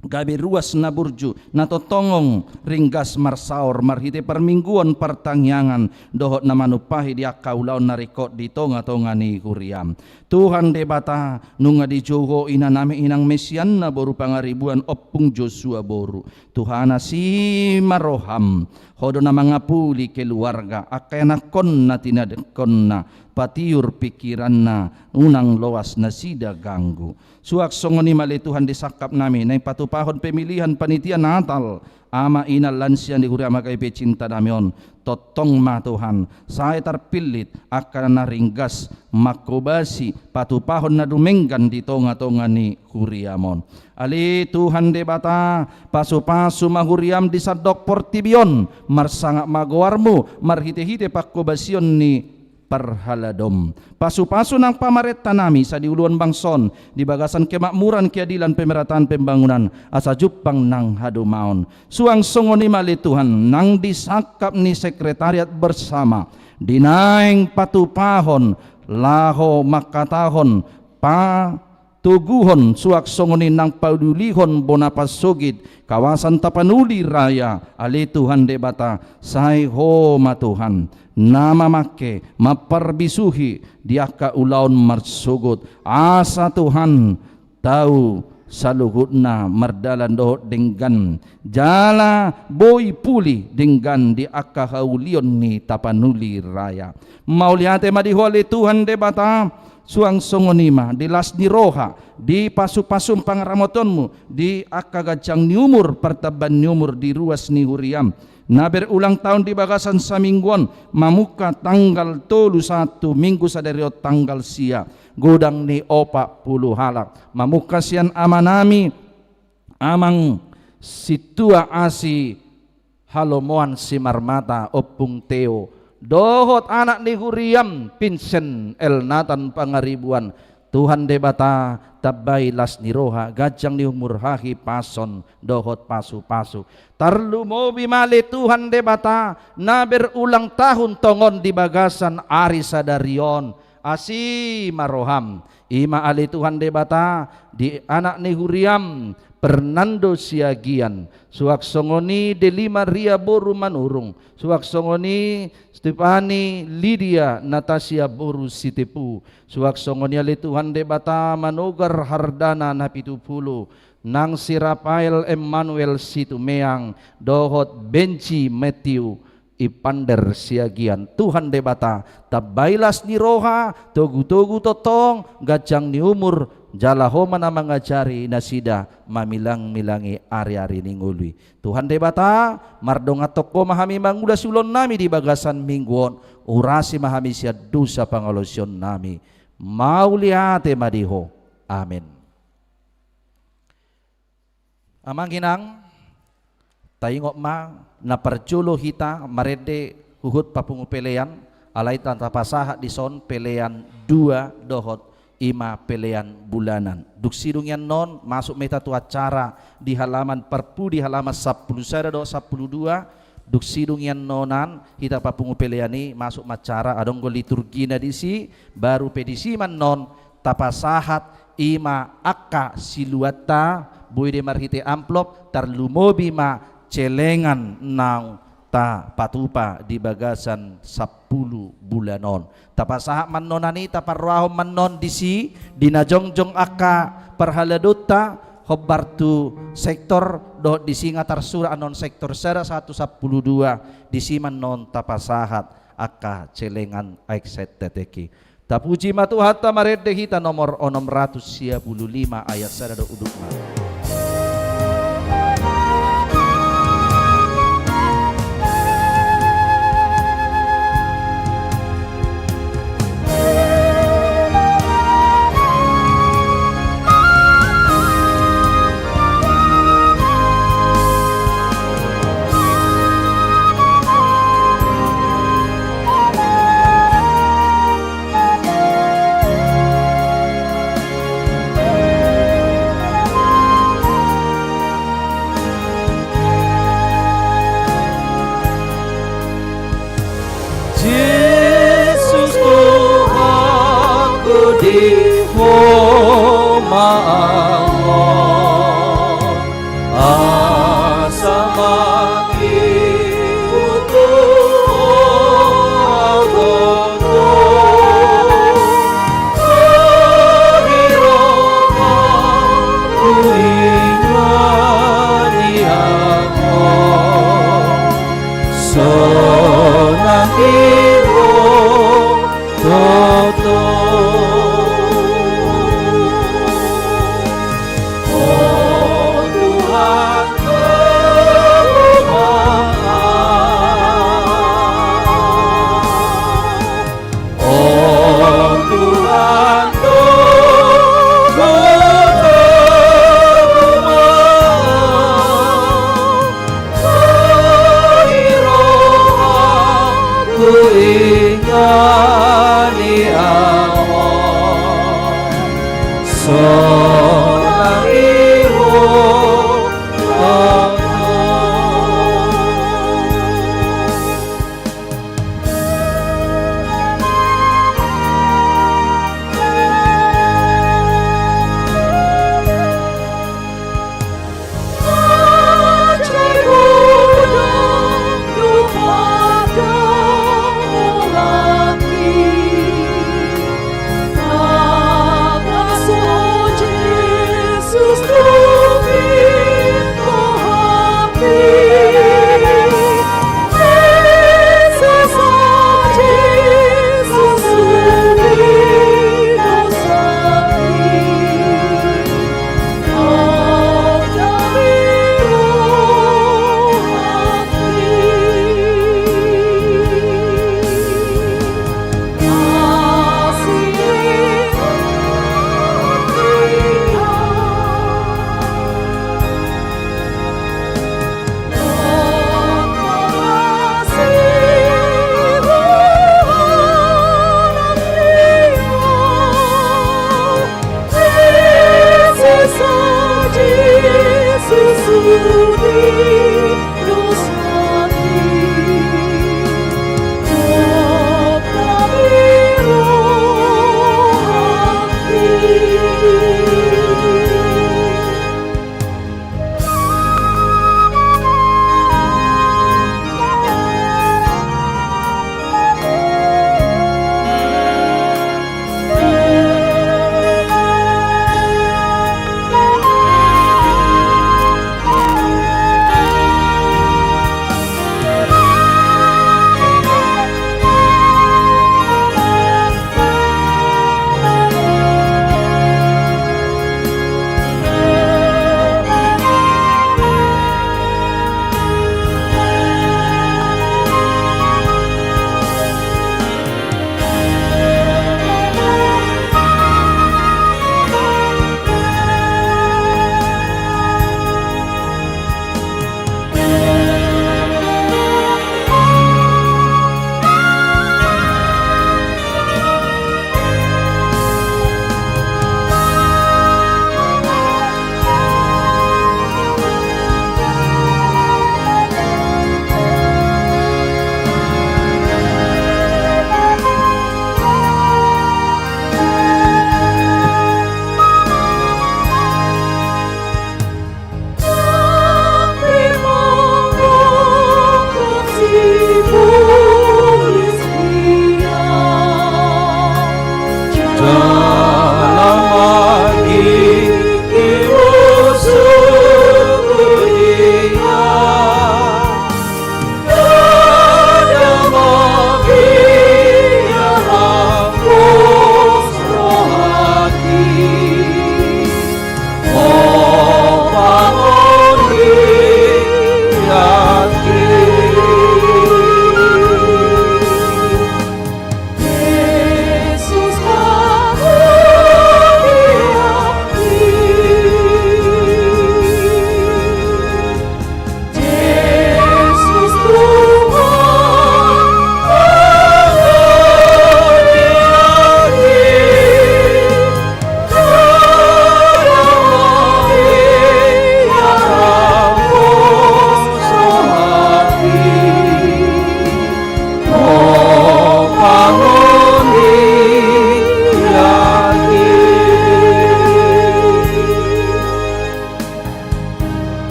gabe ruas na burju, na tongtong ringgas marsaor marhite parmingguon, partangiangan dohot na manumpahi di angka ulaon na ringkot di tonga-tonga ni huriam. Tuhan Debata, nunga dijou Ho inanami inang Mesianna boru Pangaribuan, Ompung Josua boru. Tuhan, asi ma roham. Ho do na mangapuli keluarga, angka anakkonna, tinadingkonna, patiur pingkiranna, unang loas nasida ganggu. Suang songon i ma ale Tuhan di sangkapnami naeng patupahon pemilihan panitia Natal, ama, ina, lansia ni huriam H K B P Cinta Damai on. Tongtong ma Tuhan, sai tarpillit angka na ringgas manghobasi patupahon na dumenggan di tonga-tonga ni huriam on. Ale Tuhan Debata, pasu-pasu ma huriam di sandok portibi on, marsangap ma goarmu marhite-hite panghobasion ni parhaladom. Pasu-pasu nang pamarentanami, sadiuluan bangso on, di bagasan kemakmuran, keadilan, pemerataan, pembangunan, asa jumpang nang hadomaon. Suang songon i ma ale Tuhan, nang di sangkap ni sekretariat bersama, di naeng patupahon, laho mangkatahon, pa toguhon, suang songon i nang paulihon bona pansogit, kawasan Tapanuli Raya, ale Tuhan Debata, sai Ho ma Tuhan na mamangke, mamparbisuhi di angka ulaon marsogot, asa Tuhan, tau saluhutna mardalan dohot denggan, jala boi puli denggan di angka haulion ni Tapanuli Raya. Mauliate ma di Ho ale Tuhan Debata, suang songon i ma di las ni roha, di pasu-pasu pangaramotonmu, di angka ganjang ni umur, partambaan ni umur di ruas ni huriam, na berulang tahun di bagasan saminggu on, mamungka tanggal tolu sahat tu minggu sadari on tanggal sia, godang ni opat pulu halak, mamungka sian amanami, amang Sintua Asi Halomoan Simarmata, Ompung Teo, dohot anak ni huriam Vincent Elnatan Pangaribuan. Tuhan Debata, tambai las ni roha, ganjang ni umur, hahipason dohot pasu-pasu. Tarlumobi ma ale Tuhan Debata, na berulang tahun tongon di bagasan ari sadari on. Asi ma roham. I ma ale Tuhan Debata, di anak ni huriam Fernando Siagian, suang songon i Deli Maria boru Manurung, suang songon i Stefani Lydia Natasia boru Sitepu, suang songon i ale Tuhan Debata Manogar Hardana na pitu pulu, nang si Rafael Emmanuel Situmeang, dohot Benci Matthew Ipander Siagian. Tuhan Debata, tambai las ni roha, togu-togu tongtong, ganjang ni umur, jala Ho ma na mangajari nasida mamilang-milangi ari-ari ni ngolu i. Tuhan Debata, mardongan tongtong ma hami mangulas ulaonnami di bagasan minggu on, urasi ma hami sian dosa pangalaosionnami. Mauliate ma di Ho. Amen. Amang inang, taingot ma na parjolo hita marende huhut papungu pelean, alai tapasahat dison pelean dua dohot i ma pelean bulanan. Dung sidung i annon masuk ma hita tu acara di halaman parpudi, halaman sampulu sada dohot sampulu dua. Dung sidung i annon hita papungu pelean i, masuk ma acara, adong do liturgina disi, baru pe disi ma annon tapasahat i ma angka siluanta, boi do i marhite amplop, tarlumobi ma celengan naung tapatupa di bagasan sampulu bulan on. Tapasahat ma annon i, taparrohahon ma annon disi, di na jongjong angka parhaladaonta, hombar tu sektor, dohot disi nga tarsurat annon sektor sada sahat tu sampulu dua, disi ma annon tapasahat angka celengan aek sahat tu tingki. Tapuji ma Tuhanta, marende hita nomor onom ratus sia pulu lima ayat sada dohot udutna. Jesus Tuhanku, di Ho ma ahu asa mangihut Ho. Ingani ahu sonang i Ho. Toto. O Tuhan, tolong ma ahu. O Tuhan, tolong ma ahu. Boi rohangku, ingani ahu sonang i Ho.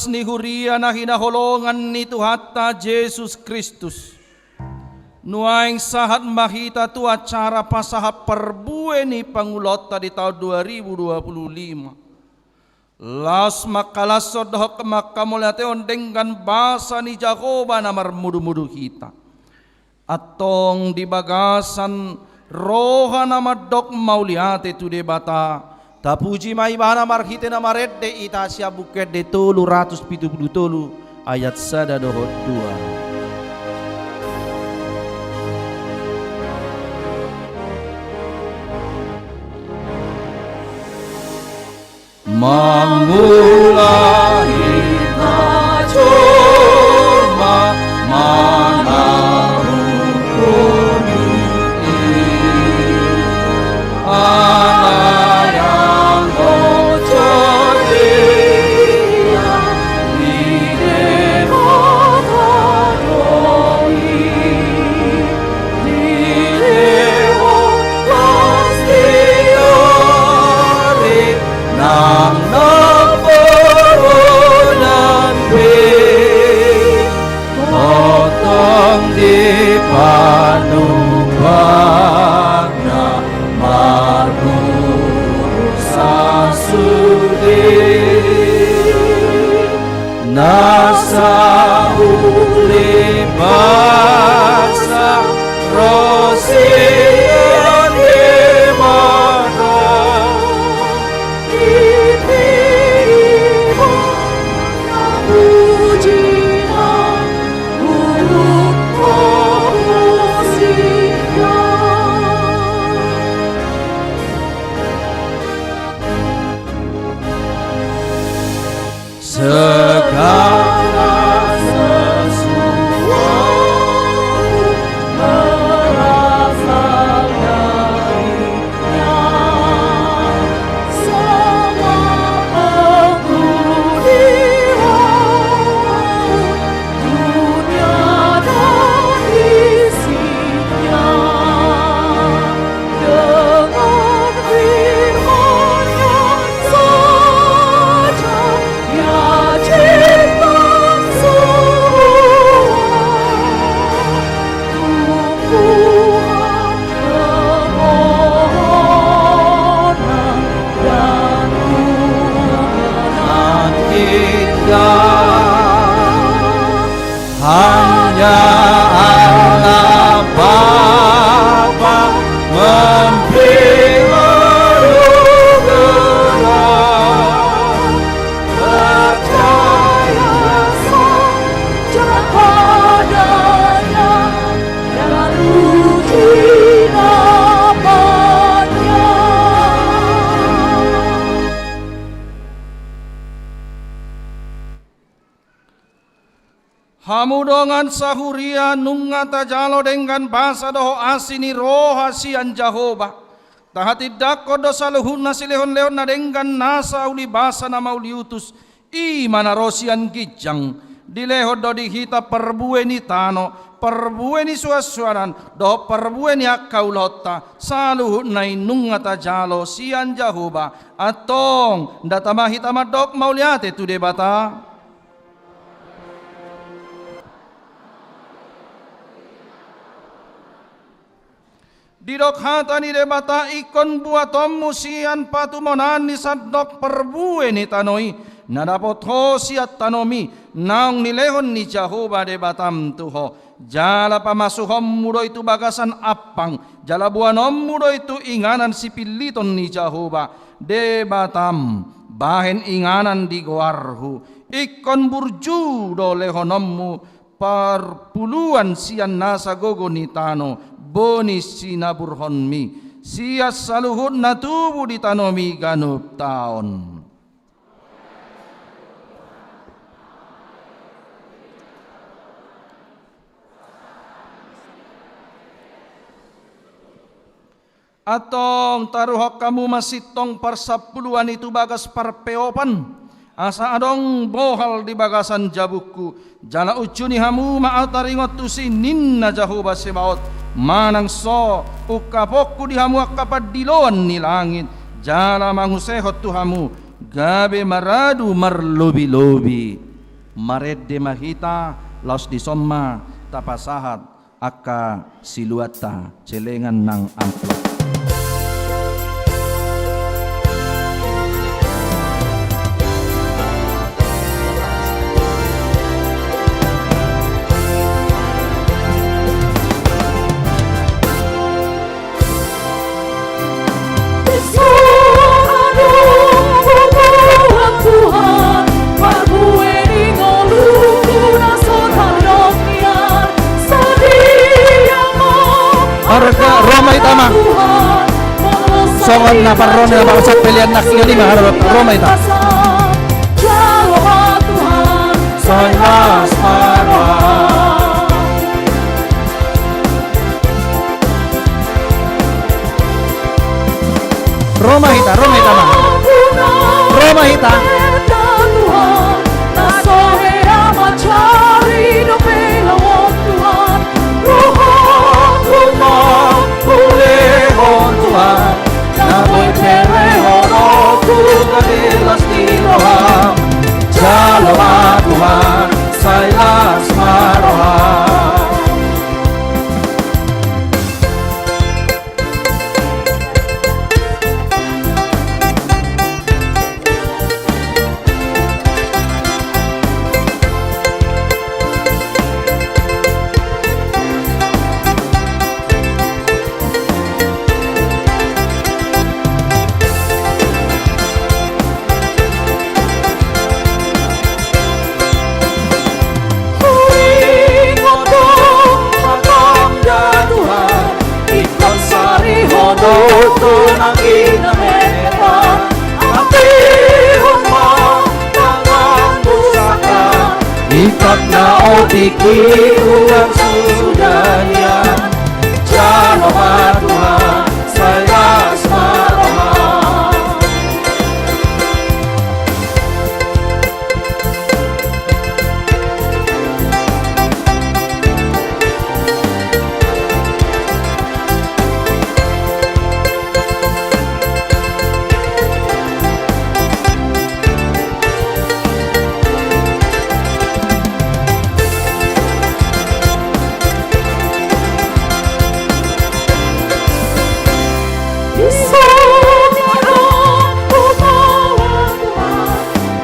Ni huria na hinaholongan ni Tuhanta Jesus Kristus. Nuaeng sahat ma hita tu acara pasahat parbue ni pangulaonta di taon dua ribu dua puluh lima. Laos mangkalashon dohot mangkamauliatehon denggan basa ni Jahowa na marmudu-mudu hita. Antong di bagasan roha na mandok mauliate tu Debata, tapuji ma Ibana marhite na marende i, sian Buku Ende tolu ratus pitu pulu tolu ayat sada dohot dua. Mangula hita jolma mangaluhon i, ala anggo jolma di Debata do i. Nang na polonan pe, tongtong dipanumpak na marguru sasude. Na sauli basa ro sian Debata. Ipima na pujina, urup musika. Segala sesuatu berasal dari-Nya. Semua penghudian dunia dan isinya. Dengan firman-Nya saja Ia cipta semua tumbuhan, pepohonan, dan bunga indah. Hanya Allah Bapa memberi anugerah. Percaya saja pada-Nya dan puji nama-Nya. Hamu dongan sahuria, nunga tajalo denggan basa dohot asi ni roha sian Jahowa. Tahatindangkon do saluhutna silehon-lehon na denggan, nasa uli basa na mauliutus, i ma na ro sian ginjang. Dilehon do di hita parbue ni tano, parbue ni suansuanan dohot parbue ni angka ulaonta. Saluhutna i nunga tajalo sian Jahowa. Antong ndata ma hita mandok mauliate tu Debata. Didok hata ni Debata, ingkon buatonmu sian patumonanni sandok parbue ni tano i, na dapot ho sian tanomi, naung nilehon ni Jahowa Debatam tu ho. Jala pamasuhonmu do i tu bagasan ampang, jala boanonmu do i tu inganan sipilliton ni Jahowa Debatam, bahen inganan di goarhu. Ingkon burju do lehononmu parpuluan sian nasa gogo ni tano, boan ni sinaburhonmi, sian saluhut na tubu di tanomi ganup taon. Antong taruhon hamu ma sintong parsampuluan i tu bagas parpeopan, asa adong bohal di bagasan jabungku, jala unjuni hamu ma ahu taringot tusi, ninna Jahowa Sebaot. Manang so, ungkaponku di hamu angka pandiloan ni langit, jala mangusehon tu hamu gabe maradu marlobi-lobi. Marende ma hita, laos dison ma tapasahat angka siluanta, celengan nang amplop. Arga, ro ma hita, Amang. Songon na parro ni na bangsa pelean nangkiningan i ma, ro ma hita. Sai las ma roham. Ro ma hita, ro ma hita, Amang. Ro ma hita. Jalo ma Tuhan, sai las ma roham. Huingot do hatam da Tuhan, ingkon sarihonon do nangkin na mehepan. Ampehon ma tanganmu sangkap, ingkon na otik i ulang suda nian. Jalo ma Tuhan, sai las ma roham.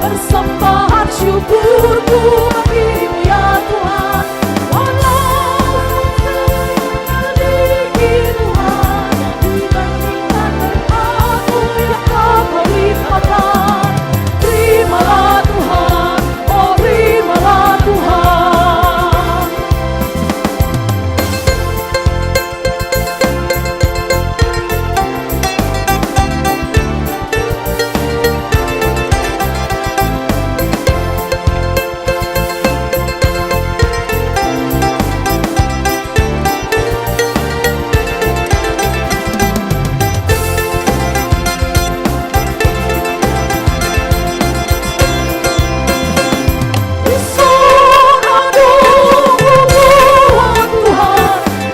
Persembahan syukurku bagimu, ya Tuhan. Terimalah Tuhan, oh terimalah Tuhan.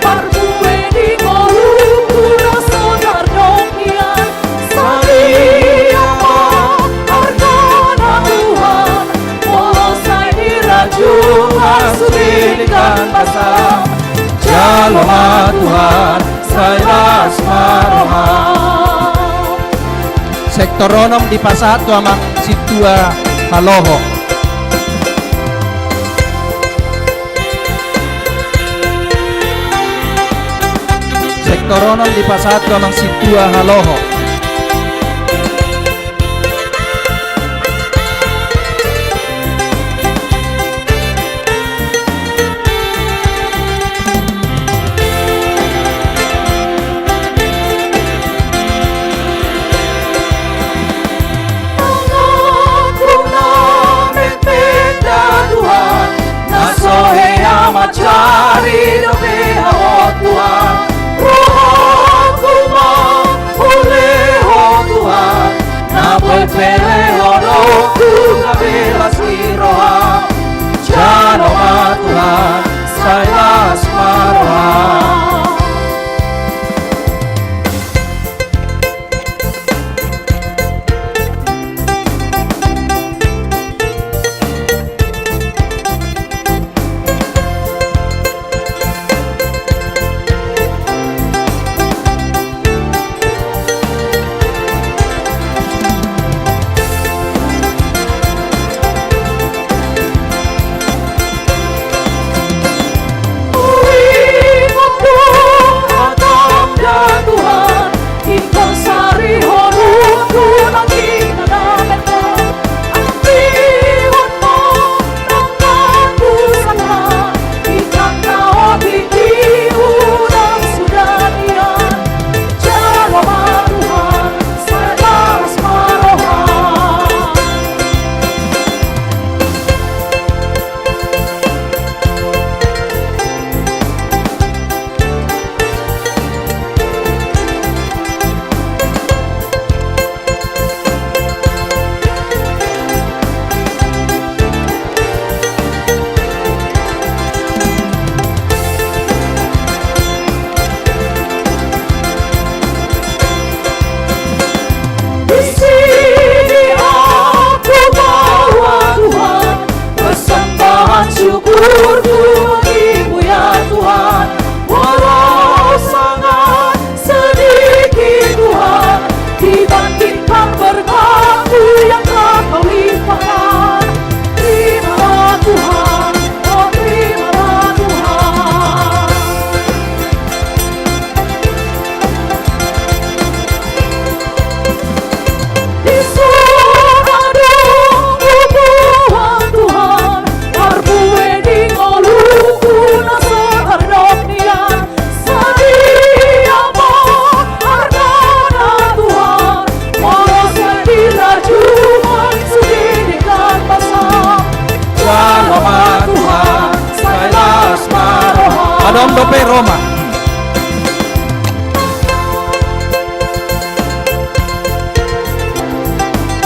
Parbue ni ngolungku na so tardok nian, sadia ma argana Tuhan, molo sai dirajungan sude denggan basa. Jalo ma Tuhan, sai las ma roham. Sektor onom dipasahat tu amang sintua Haloho. Sektor onom dipasahat tu amang sintua Haloho. Tanganku na mengmeng da Tuhan, na so hea mansari dope ahu Tuhan. Rohangku ma ule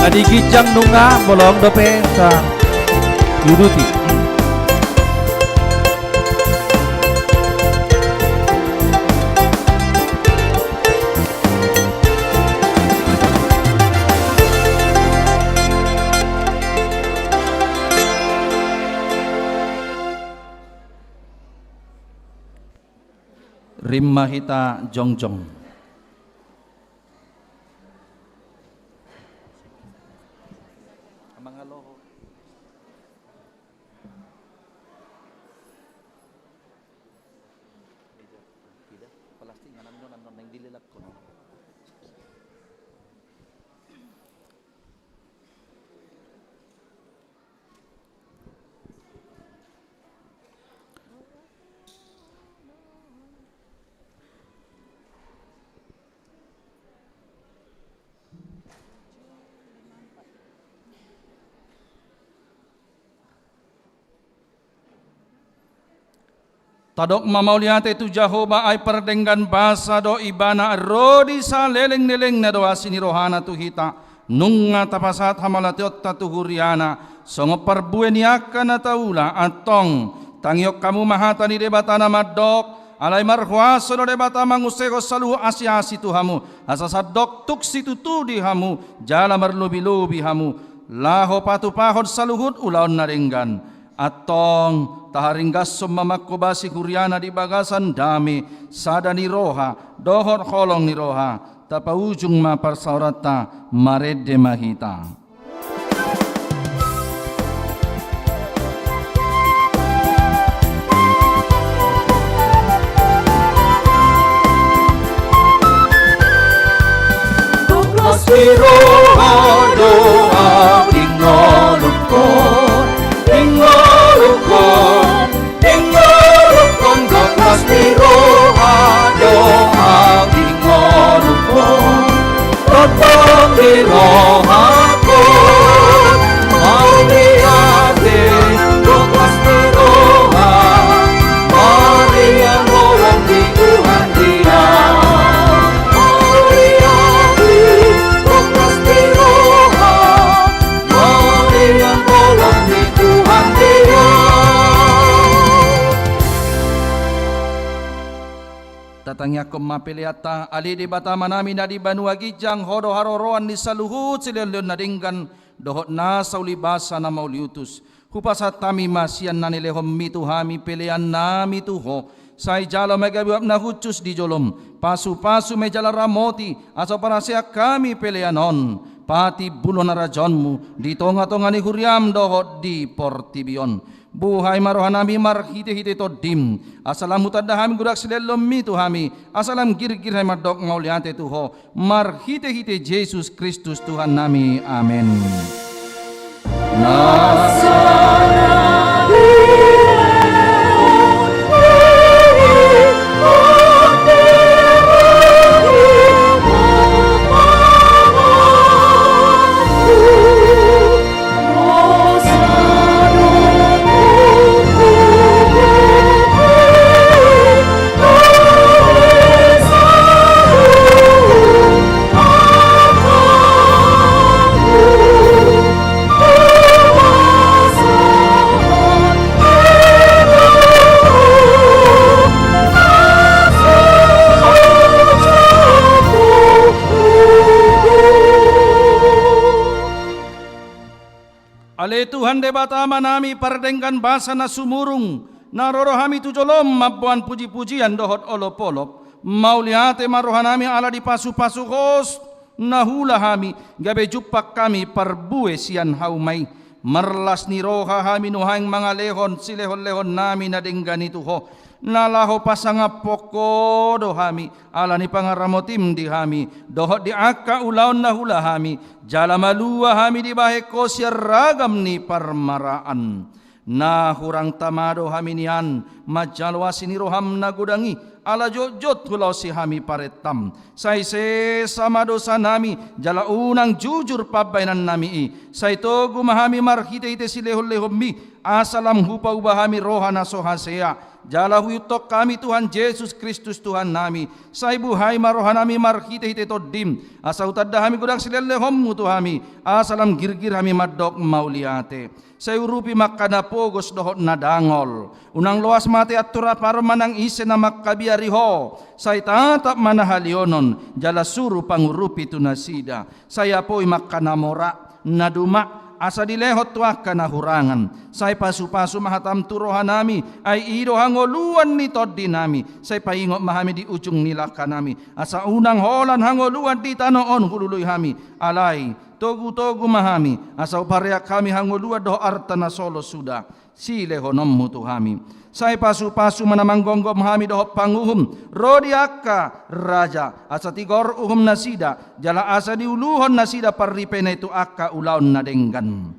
Adi ginjang nunga bolong dope sa. Duduti. Rim ma hita jongjong. Tadok ma mauliate tu Jahowa, ai pardenggan basa do Ibana, ro di salelenglelengna do asi ni rohana tu hita, nunga tapasahat hamauliateonta tu huriana, songon parbue ni angka na taula. Antong, tangihon hamu ma hata ni Debata na mandok, alai marhuaso do Debata mangusehon saluhut asiasi tu hamu, asa sandok tung situtu di hamu, jala marlobilobi hamu, laho patupahon saluhut ulaon na denggan. Antong, taharinggashon ma mangkobasi huriana di bagasan dame, sada ni roha, dohot holong ni roha, tapaujung ma parsaoranta, marende ma hita. Las ni roha do ahu di ngolungkon, di ngolungkon, di ngolungkon, gok las ni roha do ahu di ngolungkon. Tongtong di rohakon mauliate, gok las ni roha, mauliate, holong ni Tuhan dia. Mauliate, gok las ni roha, mauliate, holong ni Tuhan dia. Tatangiangkon ma peleanta. Ale Debata Amanami na di banua ginjang, Ho do haroroan ni saluhut silehonlehon na denggan dohot nasa ulibasa na mauliutus. Hupasahat hami ma sian na nilehonMi tu hami peleannami tu Ho. Sai jalo ma i gabe uap na hushus di jolom, pasupasu ma i jala ramoti, asa huparhaseang hami pelean on patimbulhon harajaonMu di tongatonga ni huriaM dohot di portibi on. Buhai ma rohanami marhitehite TondiM, asa lam hutanda hami godang silehonlehonMi tu hami, asa lam girgir hami mandok mauliate tu Ho, marhitehite Jesus Kristus Tuhannami. Amen. Ale Tuhan Debata Amanami, pardenggan basa na sumurung, na ro do hami tu joloM mamboan pujipujian dohot olopolop, mauliate ma rohanami ala dipasupasu Ho na hula hami, gabe jumpang hami parbue sian hauma i. Marlas ni roha hami nuaeng mangalehon silehonlehonnami na denggan i tu Ho, na laho pasangaphon Ho do hami, ala ni pangaramotiM di hami dohot di angka ulaon na hula hami, jala malua hami dibahen Ho sian ragam ni parmaraan. Na hurang tama do hami nian manjalo asi ni rohaM na godang i, ala jotjot hulaosi hami parentaM. Sai sesa ma dosanami, jala unang jujur pambahenannami i. Sai togu ma hami marhitehite silehonlehonMi, Asa lam hupauba hami roha na so hasea, jala huihuthon hami Tuhan Jesus Kristus Tuhannami, sai buhai ma rohanami marhitehite Tondim, asa hutanda hami godang silehonlehonmu tu hami, asa lam girgir hami mandok mauliate. Sai urupi ma angka na pogos dohot na dangol. Unang loas ma atean tu rap aron manang ise na mangkabiari ho. Sai tatap ma na halionon, jala suru pangurupi tu nasida. Sai apoi ma angka na mora, na duma, asa dilehon tu angka na hurangan. Sai pasupasu ma hatam tu rohanami, ai i do hangoluan ni tondinami. Sai paingot ma hami di ujung ni langkanami. Asa unang holan hangoluan di tano on hulului hami. Alai, togutogu ma hami, asa hupareak hami hangoluan dohot arta na so loas suda silehononmu tu hami. Sai pasupasu ma na manggomgom hami dohot panguhum, ro di angka raja, asa tigor uhum nasida, jala asa diuluhon nasida parripeina i tu angka ulaon na denggan.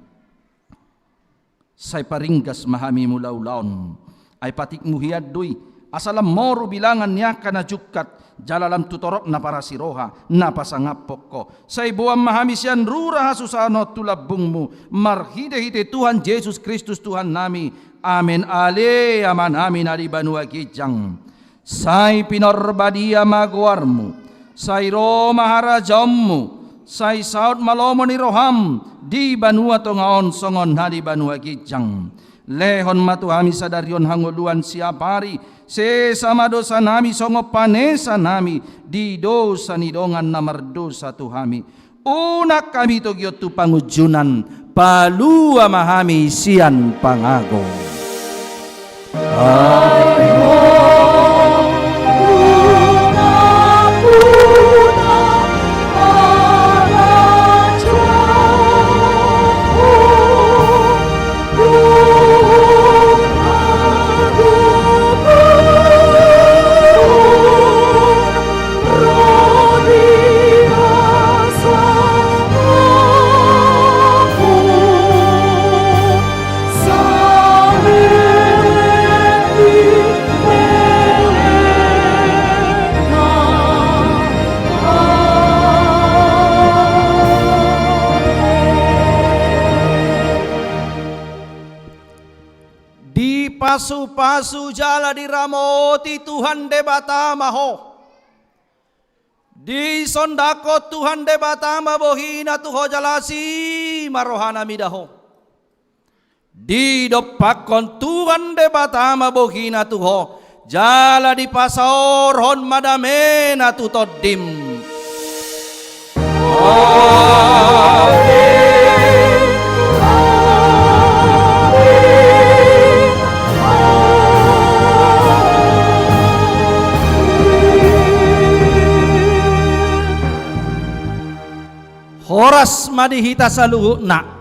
Sai paringgas ma hami mulaulaon. Ai patikmu hian do i, asa lam moru bilangan ni angka na jungkat, jala lam tu torop na parasiroha, na pasangaphon ho. Sai boan ma hami sian rura hasusahan on tu lambungmu, marhitehite Tuhan Jesus Kristus Tuhannami. Amen. Ale Amanami na di banua ginjang. Sai pinorbadia ma goarmu, sai ro ma harajaonmu, sai saut ma lomo ni roham di banua tonga on songon na di banua ginjang. Lehon ma tu hami sadari on hangoluan siapari, sesa ma dosanami songon panesanami di dosa ni dongan na mardosa tu hami. Unang hami togihon tu pangunjunan, palua ma hami sian pangago. Dipasupasu jala diramoti Tuhan Debata ma ho. Disondangkon Tuhan Debata ma bohina tu ho jala asi ma rohana mida ho. Didompakkon Tuhan Debata ma bohina tu ho, jala dipasaorhon ma damena tu tondim. Amen. Horas ma di hita saluhutna.